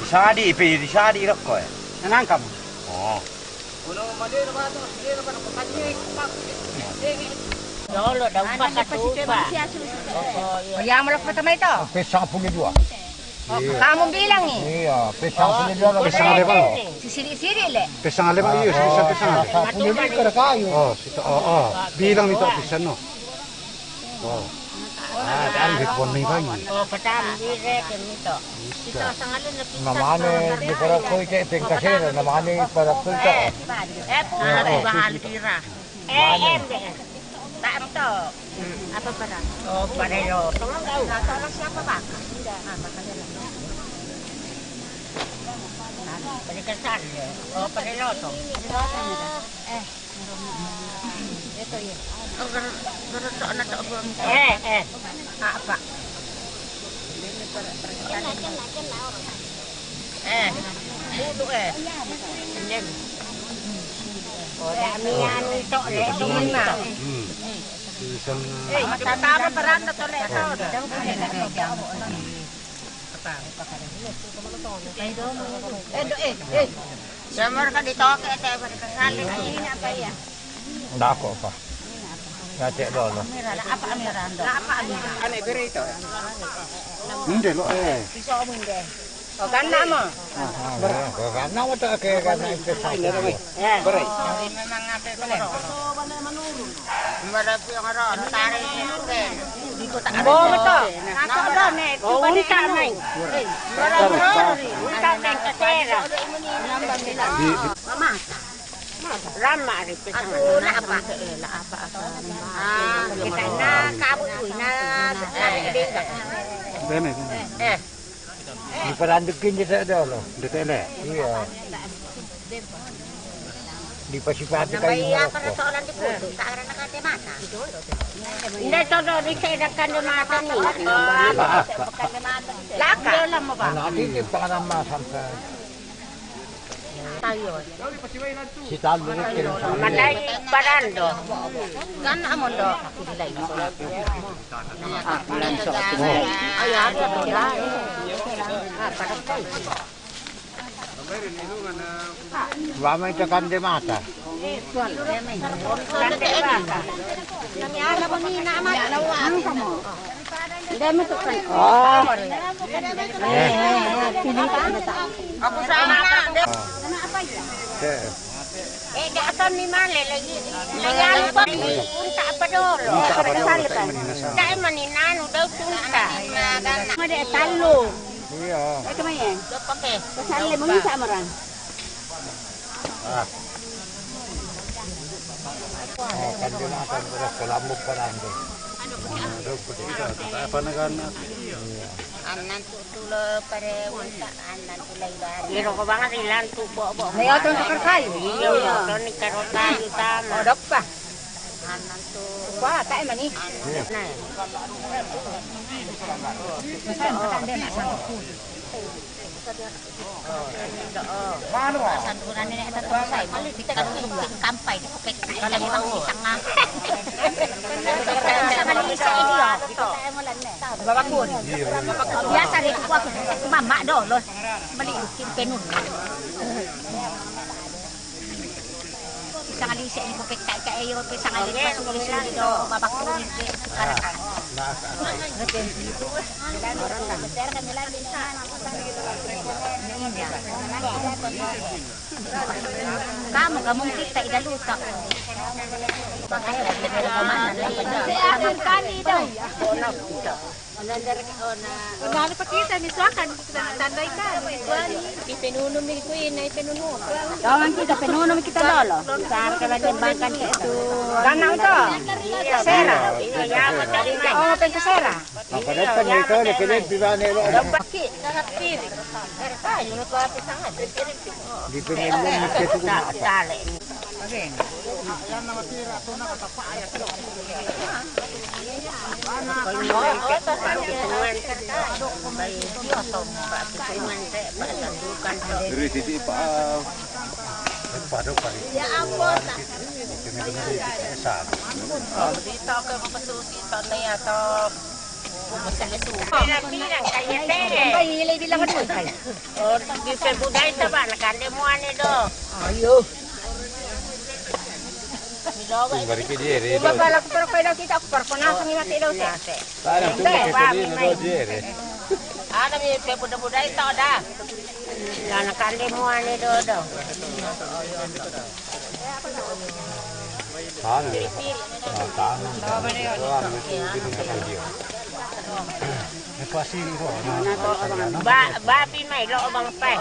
Disadi, pe, disadi rokko, eh. Nanangkam. Oh. Dolo, daun pakatupa. Oh, ya, malah pertama itu. Sampai sapuluh dua. Oh, kamu bilang nih. Iya, pisang sini dua. Pisang ada, Bang? Sisiri-siri, Le. Pisang ada, Bang? Iya, sisiri pisang ada. Sapuluh lima kada kayu. Oh, situ, oh, oh. Bilang itu pisang, no. Oh. Ah, dari pohon ni, Bang. Oh, petani, Le, itu. Namanya di Parakoi kayak pengkasir, namanya Parakoi kayak. Eh, pura, oh, bahal pira. Eh, em, deh. Tak betul. Apa barang? Oh, pada lo. Tolong tahu. Nah, tolong siapa, Pak? Tidak, apa kalian? Pada kesan ya. Oh, pada lo, toh. Eh. Itu ya. Oh, ger-, geretok na tok bom. Eh, eh. Apa? Eh, duduk, eh. Ini. Oh, dak mian tok, Le, tok. Hmm. Eh, pertama beranda tok, Le, tok. Eh, do, eh, eh. Semar ka ditoke, te, pada kasali. Ini apa ya? Ndak kok, Pak. Ngecek dulu. Apa, Amira? Ndak apa, Amira? Ane beri itu. Minde lo, eh. Bisa, Minde. Oh, kan nak mo? Karena waktu ke karena itu saya. Eh. Beri. Memang apa, Bang? Mbara pi ora tarik. Mbok meto. Kato do ne. Oh, unta nai. Mbara pi. Unta nai ketera. Mama. Rama ri pisang. Aku nak apa? Nak apa, apa? Ah, kita nak kabut, nak, nak. Bene, bene. Eh. Di parandekin kita ada lo. Dekat le. Iya. Di pasipati kayo na ako. Hindi, todo, di sa edad ka ni mata ni. Laka. Hindi, alam mo ba? Ano, ati, di pa ka na masang ka. Tayo. Si Talo, rin, rin, rin. Patay, parando. Kan amo do. Ah, lanso. Ay, ata to na. Ah, patay. Wa mai takande mata. Kande mata. Kami ala mo ni na mata. Ang kamo. Hindi mo to kan. Oh. Eh, eh, eh, pili ka na ta. Ako sa anak. Eh. Eh, daasan ni Male, lagi, lagi ano pa, punta pa doon. Dahil maninano daw punta. Mali, talo. Iya. Ito man yan. Kasali mo, minsan mo rin. Ah. Oh, kan din ang kan ko sa lamog pa lang din. Ano po yan? Ano po yan? Apa na gana? Anan to tulo pare unta, anan to lay bari. Pero ko ba nga silang tubo, bo? May otro sa karkay. Iyo, otro ni karotay, utama. O, dok pa. Anan to. Wa, tayo man eh. Anan. Saan ko na nila ito tong sa iba? Kita ka nung kampay, di ko pek-, kita mo ang isang nga. Sa Malaysia, eh, di ba? Babakun. Biasa rin ko ako, mama, do, lo. Mali, kin penun. Isang alisi, ini ko pek-, ka-, ka-, iyo, isang alisi, okay, pasulis-sulis, do, babakun, eh, karakan. Kamu, kamu kita idaluta. Kami daw. Ang dami pa kita, miswakan, tanday ka, miswani. Ipinunumi ko yun, ay pinunu. Kawan kita, pinunumi kita, lolo. Saan ka ba din bangkan ka ito? Ganaw to. Sera. Oo, penta sera. Apa dapat nito, ni Pilip, di ba, ni Lo? Dapat ki, sangat pili. Pero tayo na pa, sangat. Di pinili mo, ito ko na. Dali. Diri, diri, pa. Pado pa rin. Ya, ampun. Dito ako mapasusi, tanay ato. Pila-pila, kaya, te. Ay, ilay bilang ano, ay. O, di pe buday ta ba? Nakande mo ani do. Ayo. Balik ka, Jerry. Iba pala ko, pero kaya daw kita ako, pero kung nasa may mati daw siya. Parang tumikit ka din, no, Jerry? Ano, may pe buday-buday to, da. Nakande mo ani do, do. Tahan. Ah, tahan. Wala, may tubig na kayo. May pasin ko, ano? Ba, babi may loob ang pa.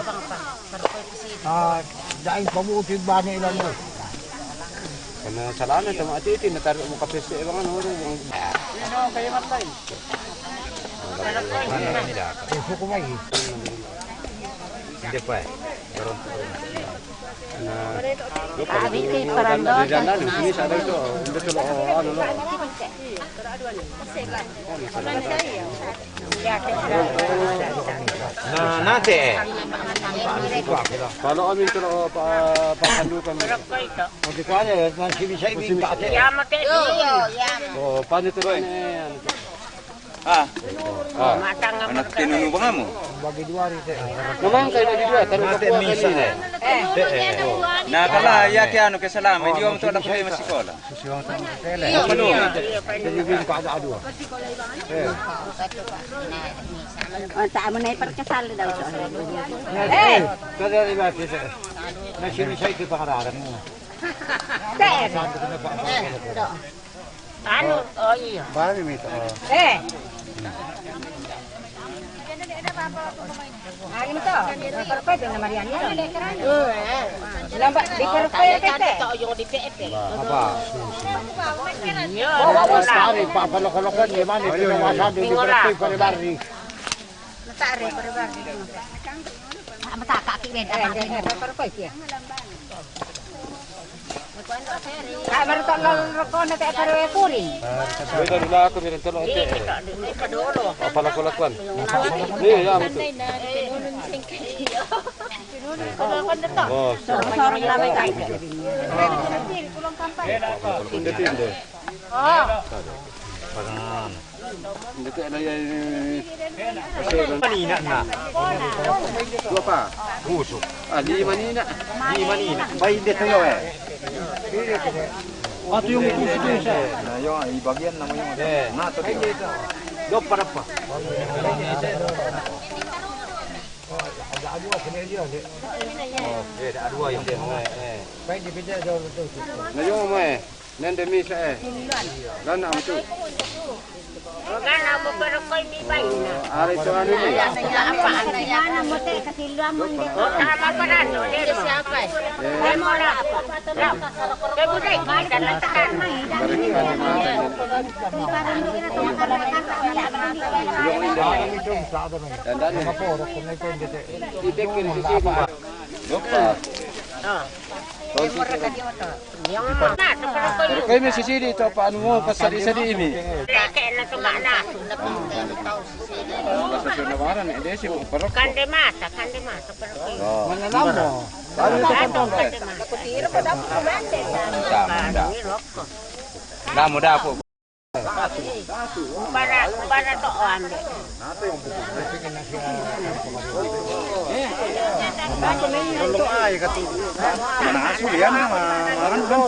Ah, daing pamuti ba ni ilan mo? Kana salamin, tama ati, iti, nataro mo kapis, eh, bang ano, bang. Ano, kayo matay? Ano, nila? Eh, suko may. Hindi pa eh. Pero, na, Abi kay parang doon. Hindi, ano, ano, ano. Na, nate eh. Paano kami ito na pa, pasandukan? Hindi ko alam, nang sinisay, hindi ka ate. Yamate. Oh, paano ito rin? Ah. Ah. Anak, tinunu ba nga mo? Naman kayo na dito, tanong ka po kanina. Nakala, yati ano, kaya salamat, hindi mo ito anak ko kayo masikola. Susiwang sa mga tele. Ano? Dalibin pa ada adwa. Eh. Ang taan mo na ipagkasal daw to. Eh! Kada iba, tita. Nasinisay ko pangararan mo. Te! Sabi ko na pa. Ano? Oh, iyo. Bali, may ito. Eh! Ano mo to? Perfect na Marian yan. Oo, eh. Lamba, di perfect, eh. Ito, yung di perfect. Apa? Iyo. Pare, papalokolokan, di man, ito yung masyado, di perfect, pare, pare. Matari, pare, pare. Ah, mataka, kiwin. Eh, hindi, hindi, perfect, eh. Ka baru tak lalu rokok na tak baru kuring. Weh, dari lah aku miring telur ente. Apa laku-lakuan? Nih, ya, betul. Oh, sorry. Sorry, lama tak. Ente tinde. Oh. Ente tak ada yang. Mani nak nak. Dua apa? Busuk. Ah, lima ni nak. Lima ni nak. Baik dia tayo eh. Atu yung puso ko siya. Na, yung, ibagian na mo yung. Eh. Na, to, to. Doon pa na pa. Oh, eh, da dua yung din, eh, eh. Na, yung mo, eh. Nende misa, eh. Gana mo to. Magana mo, pero ko'y may bahay na. Ari to, ano ni? Apa, ano? Gimana mo, te? Katiluan mo, hindi ko. Tama pa na, no? Hindi siya pa, eh. Eh. Ay, mo na. Kaya mo na, eh, kita na sa kan. Dandan, eh. Itik, itik, itik. Dokter. Ah. Pero kayo may sisili ito, paano mo, pasali-sali ini? Ano ba sa sinawaran, eh, desi mo, parok ko. Kande mata, kande mata, parok ko. Oh. Mananamo. Paano ito, paano, eh? Kande mata. Manda, manda. Damo, dapo. Kumbara, kumbara to, o, ambil. Mana asli ya, ma-, ma-, ano ba?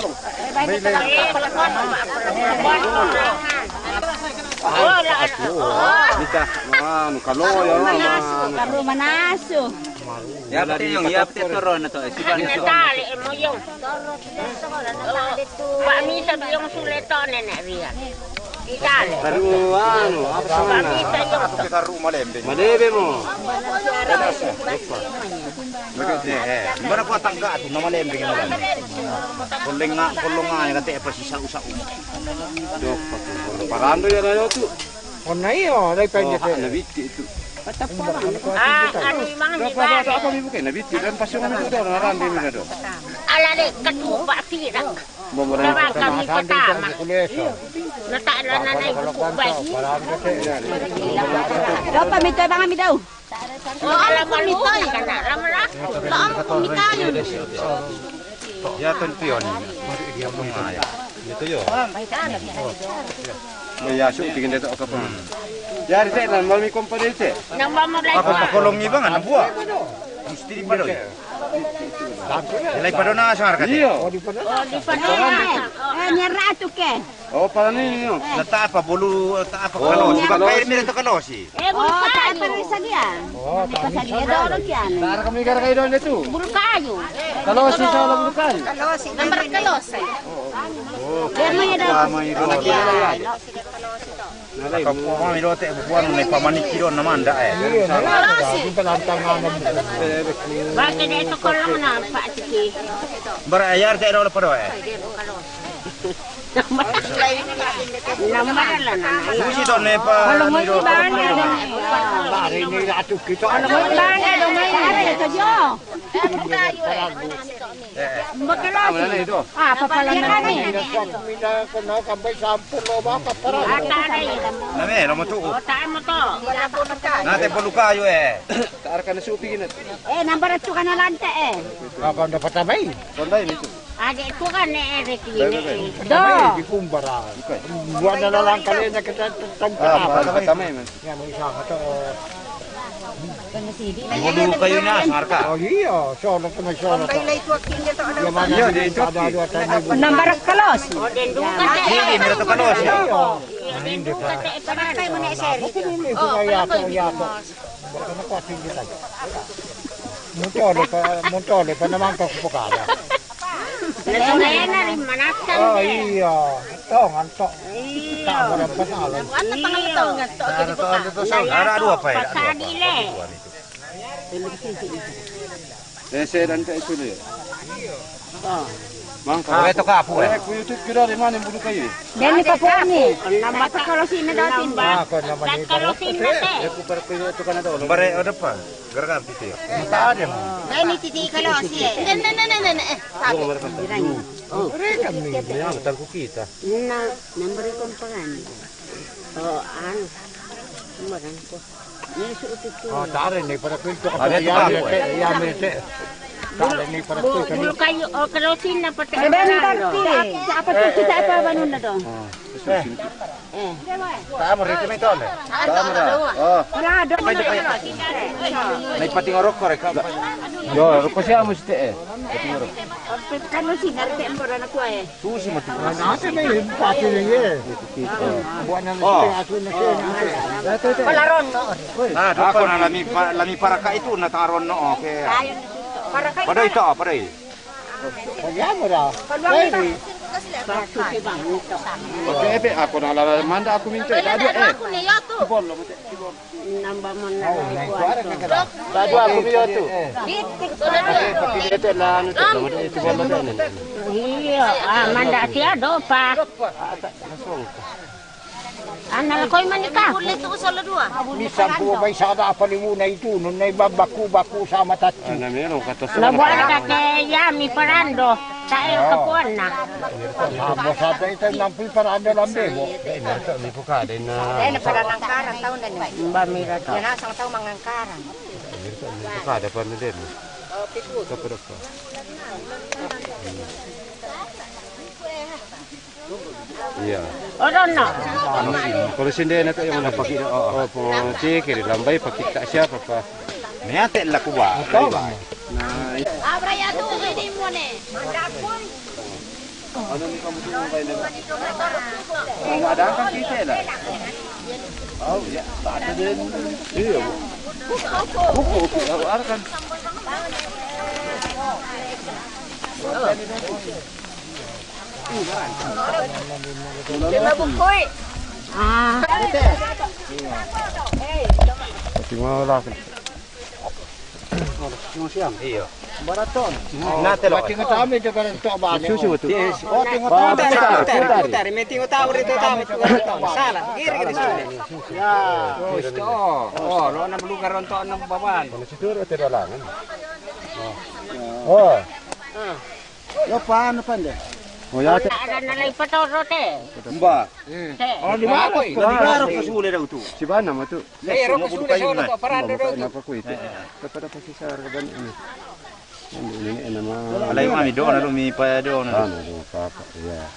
Wala, ano. Ito, mga, ano, kaloy, ano, mga, ano. Karu manaso. Ya, pati yung, ya, pati toro na to, eh, si Bani to. Natali, eh, mo yung. Wa mi sa biyong suleto, nene, riyan. Itali. Karu, ano, apa sa mana? Wa mi sa yung. Malebe mo. Maganda, eh. Bara ko tangga to, na malebe mo. Kuling nga, kuling nga, nila te pa si sa usa. Dok, parando yan ayo to. Ona iyo, dai pende. Oh, ha, nabiti itu. Ah, ano yung mga nibali? Apa, apa, apa, nabiti dan pasyo nga nito, narandi mi na do. Ala, de, katupa, sira. Bobo na. Dapat kami patama. Natala na na yung kuba. Dapat may tabang kami daw. O, alam mo, Mitoy. Alam mo na? Taan ko, Mikayon. Ya, ton piyon. Ito yo. May yaso, tingin dito ako pa. Yari, te, nan, mami, kumpare, te. Nang mamulay. Ako, pa, pakulong iba nga, nabuwa. Gusto di pa doon. Ilay pa doon na sa market, eh. Iyo. O, di pa doon. Eh, niya rato ke. O, para ninyo. Nata pa, bulu, ta pa, kalosi. Ba kayo, mira to, kalosi. Eh, bulu kayo. Pero isa diyan. O, ta pa sa diyan. Doro diyan. Tara kami gara kayo doon dito. Bulu kayo. Kalosi sa wala bulu kayo. Kalosi. Number kalosi. O, kaya mo yun daw. Nalay mo. Ako po, mami, dote, buwan, may pamanikiro naman, da, eh. Iyo, na. Kalosi. Bakit ito ko lang na, pa, sige. Bara, ayar, te, doon pa doon, eh. Nambarala na na. Busi to ne pa. Alam mo, iba na. Pare, ni ato kita. Alam mo, iba na, lumay na. Aray, ito, Jo. Bakala. Ah, papala na ni. Mina ko na kambay sampo lo ba, papara. Name, lo mo to. O, taan mo to. Nate polukayo, eh. Taar ka na supi ginat. Eh, nambarat to ka na lante, eh. Ako ang dapat abay. Konday, nito. Ade, ito ka ni Eric, ini. Do. Di kumbara. Buwan na lang kali na kita tagtapa. Ah, para sa kamay, man. Yan, may isa ka to. Bulu kayo na, marka. O, iyo. Solo to, may solo to. Iyo, di ito. Nambarat kalos. O, den duka te. Hindi, meron to kalos. Iyo. Hindi pa. Patay mo na, sir. Hindi ko kaya, kaya to. Baka nakuha, hindi tayo. Montole pa, montole pa naman ka kupukada. Nagkaya na rin, manatan. O, iyo. Ito, nganto. Iyo. Tama na pa sa alam. Ano pangalan to? Nganto. Ara, dua pa, eh. Pasadi le. Ese dan ka isulo. O. Mangka. Ito ka po eh. Ku YouTube kira di mana bulu kayu. Deni ka po ni. Namba ta kalo sina datin ba? Ah, ko naman ni. Ta kalo sina te. Ku para ku itu kana do. Bare ada pa. Gara-gara titi. Mata ada mo. Deni titi kalo si. Ne ne ne ne ne. Sabi. Oh. Mereka ni. Ya, betul ku kita. Na, number ko pa gani. Oh, ano. Maran ko. Oh, tare ni para kwento ka. Ada pa ya, ya, mete. Tare ni para kwento. Bulu kayu, oh, kerosin na pati. Sebentar, Ti. Apa tu kita apa banun na dong? Eh. Tama, rito may tole. Tama na. Oh. Wala, dong. May pating orok ko, reka. Yo, orok ko siya mo site eh. Pating orok. Kan mo sinarte ang para na kuha eh. Susi matu. Nasa may pati na ye. Buwan na. Oh. Palaron, no? Ah, ako na lami pa, lami para ka ito nataron, no? Okay. Para ka. Pada ito, pada. Pagyamo ra. Paluang ito. Ebe, ako na la manda ako minto. Ito, ebe, eh. Ako na yato. Tibolo mo. Namba mo na. Tadu ako biyo tu. Ito na ano to. Iya, ah, manda siya do pa. Ana la koy manika. Kulit ko sa ladwa. Misan ko bay sada palimu na ito, nun na ibabaku-baku sa matat. Ana meron ka to sa. Labuan ka ke ya mi parando. Tayo kapuan na. Abo sa tayo tayo ng piparada lang bebo. Dahil na ito, may pukada na. Dahil na para ng karang taon na nyo. Ba, mira to. Yan ang isang taon mangang karang. Dahil na ito, may pukada pa na din. Kapag pa. Iya. Oro no. Ano, kalau sindi na tayo mga pakita. Oo, po, sige, lambay, pakita siya, papa. Mayate la kuba. Abra ya tu ini mo ne. Ano ni kamu tu kayo na? Ang ada kan kita la. Oh, ya, ada din. Iya. Buku, buku, arakan. Di mabukoy. Ah. Pati mga lalaki. Yung siyam. Iyo. Baraton. Natelo. Pati nga tami, di barato ba? Susi mo to. Yes. O, tingo tami. Putari, putari. Putari, may tingo tami rito, tami. Sala. Giri, giri, sala. Ya. Gusto. O, lo na lugar on to ng baban. Ano siguro, tira lang. O. Yo, paano pa, hindi? O, yate. Ara na lang ipatoro, te. Mba. Te. O, di ba? Di ba? Ko sule daw tu. Si Bana mo tu. Lei, ro ko sule solo to, parando daw tu. Napa ko ito? Dapat apa si Sara ba ni? Ano, ano, ano, ano, ma- Alay, mami, doon na, lumi pa doon na. Ano, ano, papa, yeah.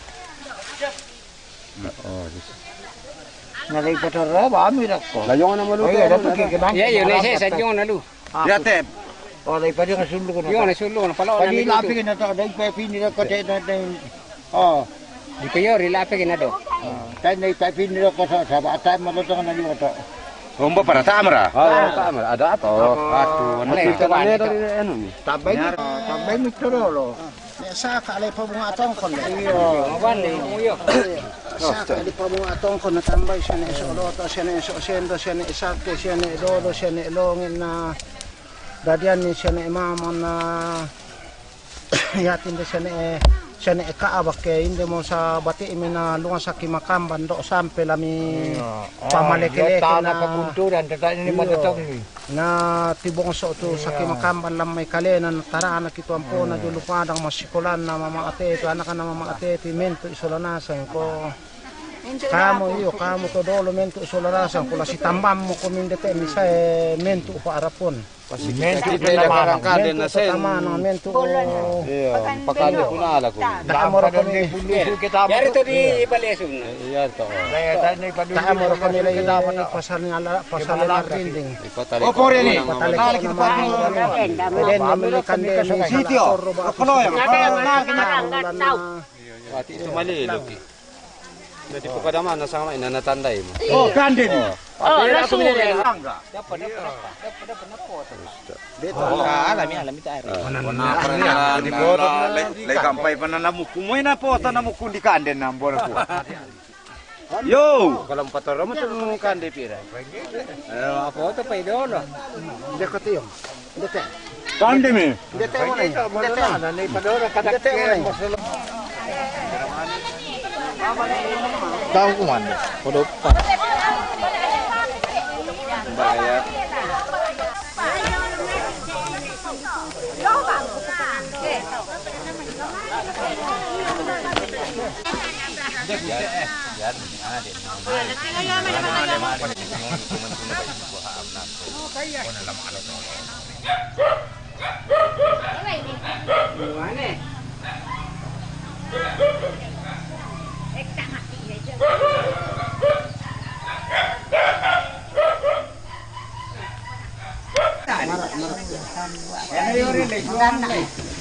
Oo, dis- Nalay pa tara, ba, mira ko. Layong na maluto. Ay, dapat kikibang. Yeah, yun, eh, sa, sa, yun, ano. Yate. O, dai pa di nga sulu ko na. Yun, sulu na pala. Padi lapi na to, dai pa pinira ko te na, na. O. Di ko yori lapi na do. Tan dai pa pinira ko sa, sa bata mo to na liwa to. Omba para tamra. O, tamra. Ada apa? Atu, ano ito, ano ni? Tabay, tabay mi torolo. Ne saka alay pa bunga tongkon. Iyo. Awan ni, iyo. Saka alay pa bunga tongkon na tambay siya na iso loto, siya na iso sendo, siya na isarte, siya na ilolo, siya na ilongin na dadian ni siya na imamon na yatin de siya na e, siya na ikaabak ke inde mo sa bati imi na lunga sa kimakamban do sampe lami pamalekele na pagunturan tata ini matatong ni. Na tibong so tu sa kimakamban lam may kale na natarana kitu ampo na julu padang masikolan na mamaate tu anak na mamaate ti mentu isolanasan ko. Kamo iyo, kamo to dolo mentu isolanasan ko la si tambam mo ko mindete misa e mentu pa arapon. Mentu pe la karang kade na sen. Mentu tama na mentu. Iyo, pakali ko na ala ko. Damo ra ko ni. Yari to di balesun. Iya to. Damo ra ko ni la pasal ni ala, pasal ni ala rinding. Ipatali. O, pore ni. Ipatali. Nalaki pa. Eden, nalaki kande ni sitio. Kono ya. Ati itu mali loki. Dadi po kadama na sama ina natandai mo. O, kande ni. O, lasu. Dapat, dapat, dapat, dapat, dapat. Dito. O, alami, alami tayo. Di po. Lay kampay pa na namuku mo ina po ta namuku di kande na mbora ko. Yo! Kalam patara mo tong kande pira. Apo to pa idolo. Deko tiyo. Dete. Kande mi. Dete mo na. Dete. Dete mo na. Tahu kuman, kodok pa. Bahaya.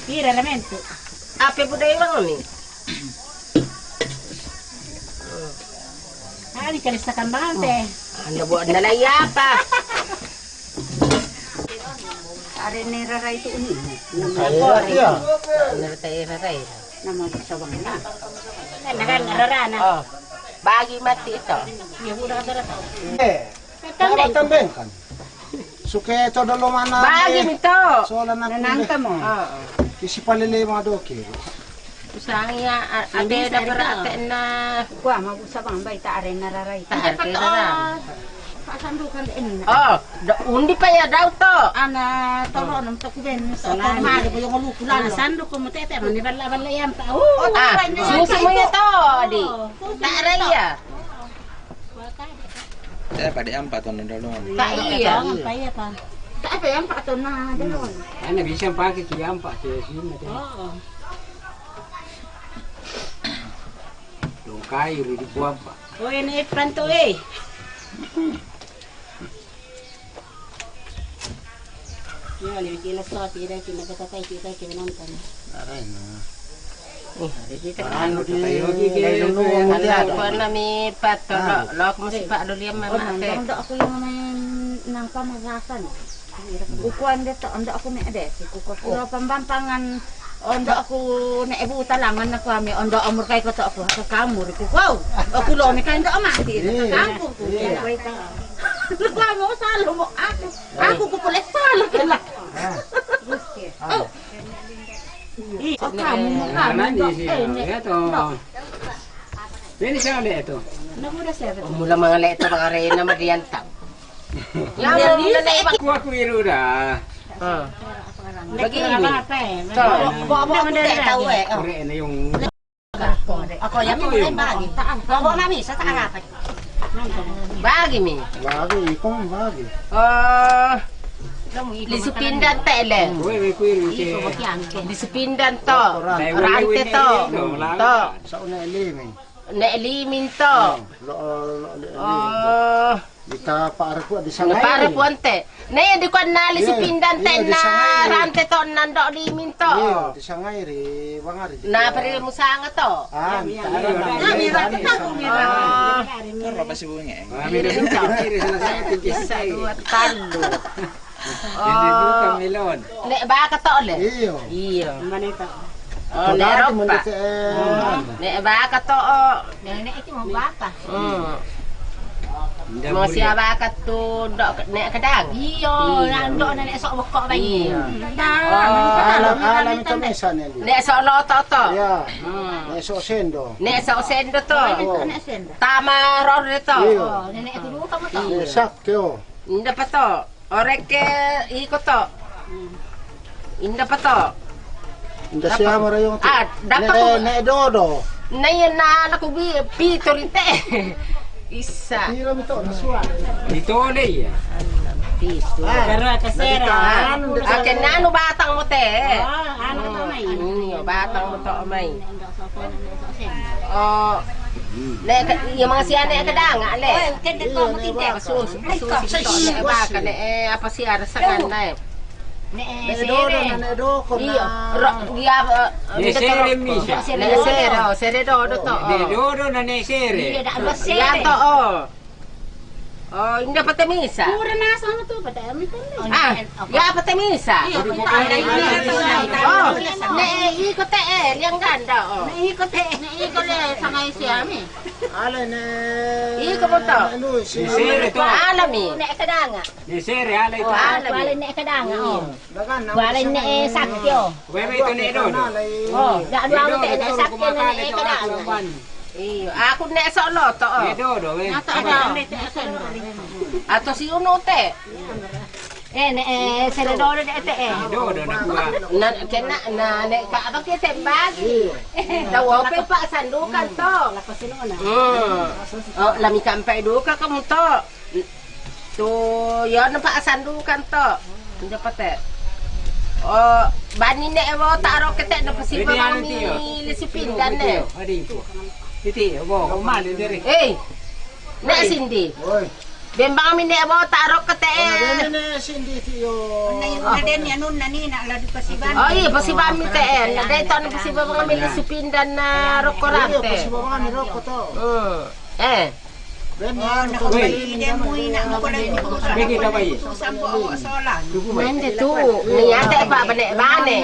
Pira lamentu? Ape budaya bang ni? Ani kali sakambang te. Anda buat anda lagi apa? Are ne rarai tu ni. Iya. Anda te rarai. Nama sabang na. Kan kan rarana. Oh. Bagi mati itu. Ya udah ada rata. Eh. Tambeng kan. Suke to dolo mana? Bagi mi to. Sola na nananta mo. Kisi palele ma doke. Usang ya ade da berate na. Kwa ma busa bang bai ta are na rarai. Ta are na. Pasandukan en. Oh, undi pa ya dau to. Ana tolo nam to kuben. Sana mari ko yung luku lalo. Sandu ko mutete mani balla balla yam ta. Oh, susu mo ya to di. Ta are ya. Saya pada ampat ton dolo. Tak iya. Tak apa yang empat ton na dolo. Ana bisa pakai ki ampat tu sini. Oh. Dong kai ri di kuampa. Oh, ini panto eh. Ya, le kila sa kira kila kata kai kila kila nonton. Aray na. Oh, anu kita kan. Anu di kayo di kayo. Ano ko na mi pato lo lo ko mo si pa lo liam mama ate. Nang nang ako yung may nang pamagasan. Kukuan de to, ando ako me ade, si kukuan. Lo pambampangan, ando ako ne ebu talangan na kuami, ando amur kay ko to ako, ako kamur ko. Wow! Ako lo mi kay ando amati, kamur ko. Lo kuamo salo mo ako. Ako ko pala salo kala. Oh. Ako mo mo kamur. Ano ni siya? Ito. Ini siya ulit ito. Mula mga leto, mga reyna, madiyan tao. Yaman mo na na iba. Kuha ko irura. Ah. Bagi ini. Ito. Buwa-buwa ko tayo eh. Ore na yung Ako, yan mo yung bagi. Buwa-buwa mami, sa taarapan. Bagi mi. Bagi, ikaw ang bagi. Ah. Lisupindan tele. Uy, may kuwi, may kuwi. Lisupindan to. Rante to. To. Sa una ilimin. Ne limin to. Lo, lo, lo, lo. Oh. Di ta paare po, di sangay. Paare po ante. Ne, di ko na lisupindan te na rante to, nando limin to. Iyo, di sangay ri, wangari. Na pare mo sanga to. Ah, mira, mira. Mira, mira. Mira, mira. Mira, mira. Isa, dua, talo. Hindi buka melon. Ne baka to le. Iyo. Iyo. Manita. Oh, ne ropa. Ne baka to. Ne ne iti mo baka. Hmm. Mo siya baka to do ne kadang. Iyo, nando na ne sok boko ba. Iyo. Alam alam ito mesa ne. Ne sok loto to. Iya. Hmm. Ne sok sendo. Ne sok sendo to. Tama ror to. Iyo. Ne ne iti mo to. Sak kyo. Inda pa to. Oreke iko to. Inda pa to. Inda siya marayong to. Ah, dapat ne, ko ne, ne dodo. Na yan na anak ko bi pito rite. Isa. Pira mi to, na suwa. Dito le ya. Pito. Ah, pero kasera. Ah, ake nanu batang mo te. Ah, ano to may. Batang mo to may. Oh. Le, yung mga siya na kadanga le. Oy, kende ko, matindi. Sus, sus, sus, le, baka le, eh, apa siya rasangan na eh. Ne, eh, ne dodo na, ne doko na. Iyo, ro, iya, eh, ne sere mi siya. Ne sere, oh, sere dodo to. Ne dodo na ne sere. Iya, da ba sere. Iya to, oh. Oh, inda pa te misa. Pura na sa ano to, pa te amin to. Ah, ya pa te misa. Iyo, kita ada ini. Oh, ne iko te eh, liang ganda oh. Ne iko te, ne iko le sangay siya mi. Ala ne. Iko mo to. Anu si sere to. Ala mi. Ne kadanga. Ne sere ala ito. Ala mi. Ala ne kadanga oh. Wala ne sakyo. Wewe ito ne dodo. Oh, da dua mo te ne sakyo ne kadanga. Iyo, aku nek sok lo to. Iya, do, do, weh. Atau si Unu te. Eh, nek, eh, sere do de te, eh. Do, do, nak gua. Nah, kena, nah, nek kak apa kita bagi. Tahu apa Pak Sandu kan to. Hmm. Oh, lami kampai duka kamu to. Tu, yo nampak sandukan to. Dapat eh. Oh, bani nek ewo taro ketek na pesiba bang mi lesi pindan ne. Adi ibu. Titi, bo, kemana dari? Eh, nek Sindi. Oi. Bembang mi nek ewo taro ketek. Nek Sindi ti yo. Nek den ya nun nani nak ladu pesiban. Oh iya, pesiban mi te. Nak dai ton pesiba bang mi lesi pindan na roko rante. Pesiba bang mi roko to. Hmm. Eh. Mende tu, ni ate ba bane bane.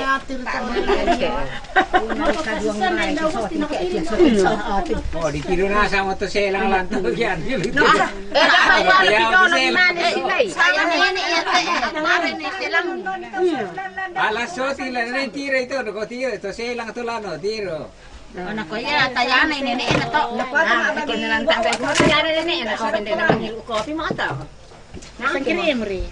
Oh, di tiru na sama tu selang lantu kian. Eh, apa yang di kono di mana sih, Lei? Saya ini ya teh, kemarin nih selang. Alas soti la ni tiro itu, ko tiro itu selang tu lano tiro. Ana ko iya tayana ini nek enak to. Nah, bikin nang tanggal ko tayana ini enak ko bende nang hiru kopi mau to. Nah, sengkiri mri.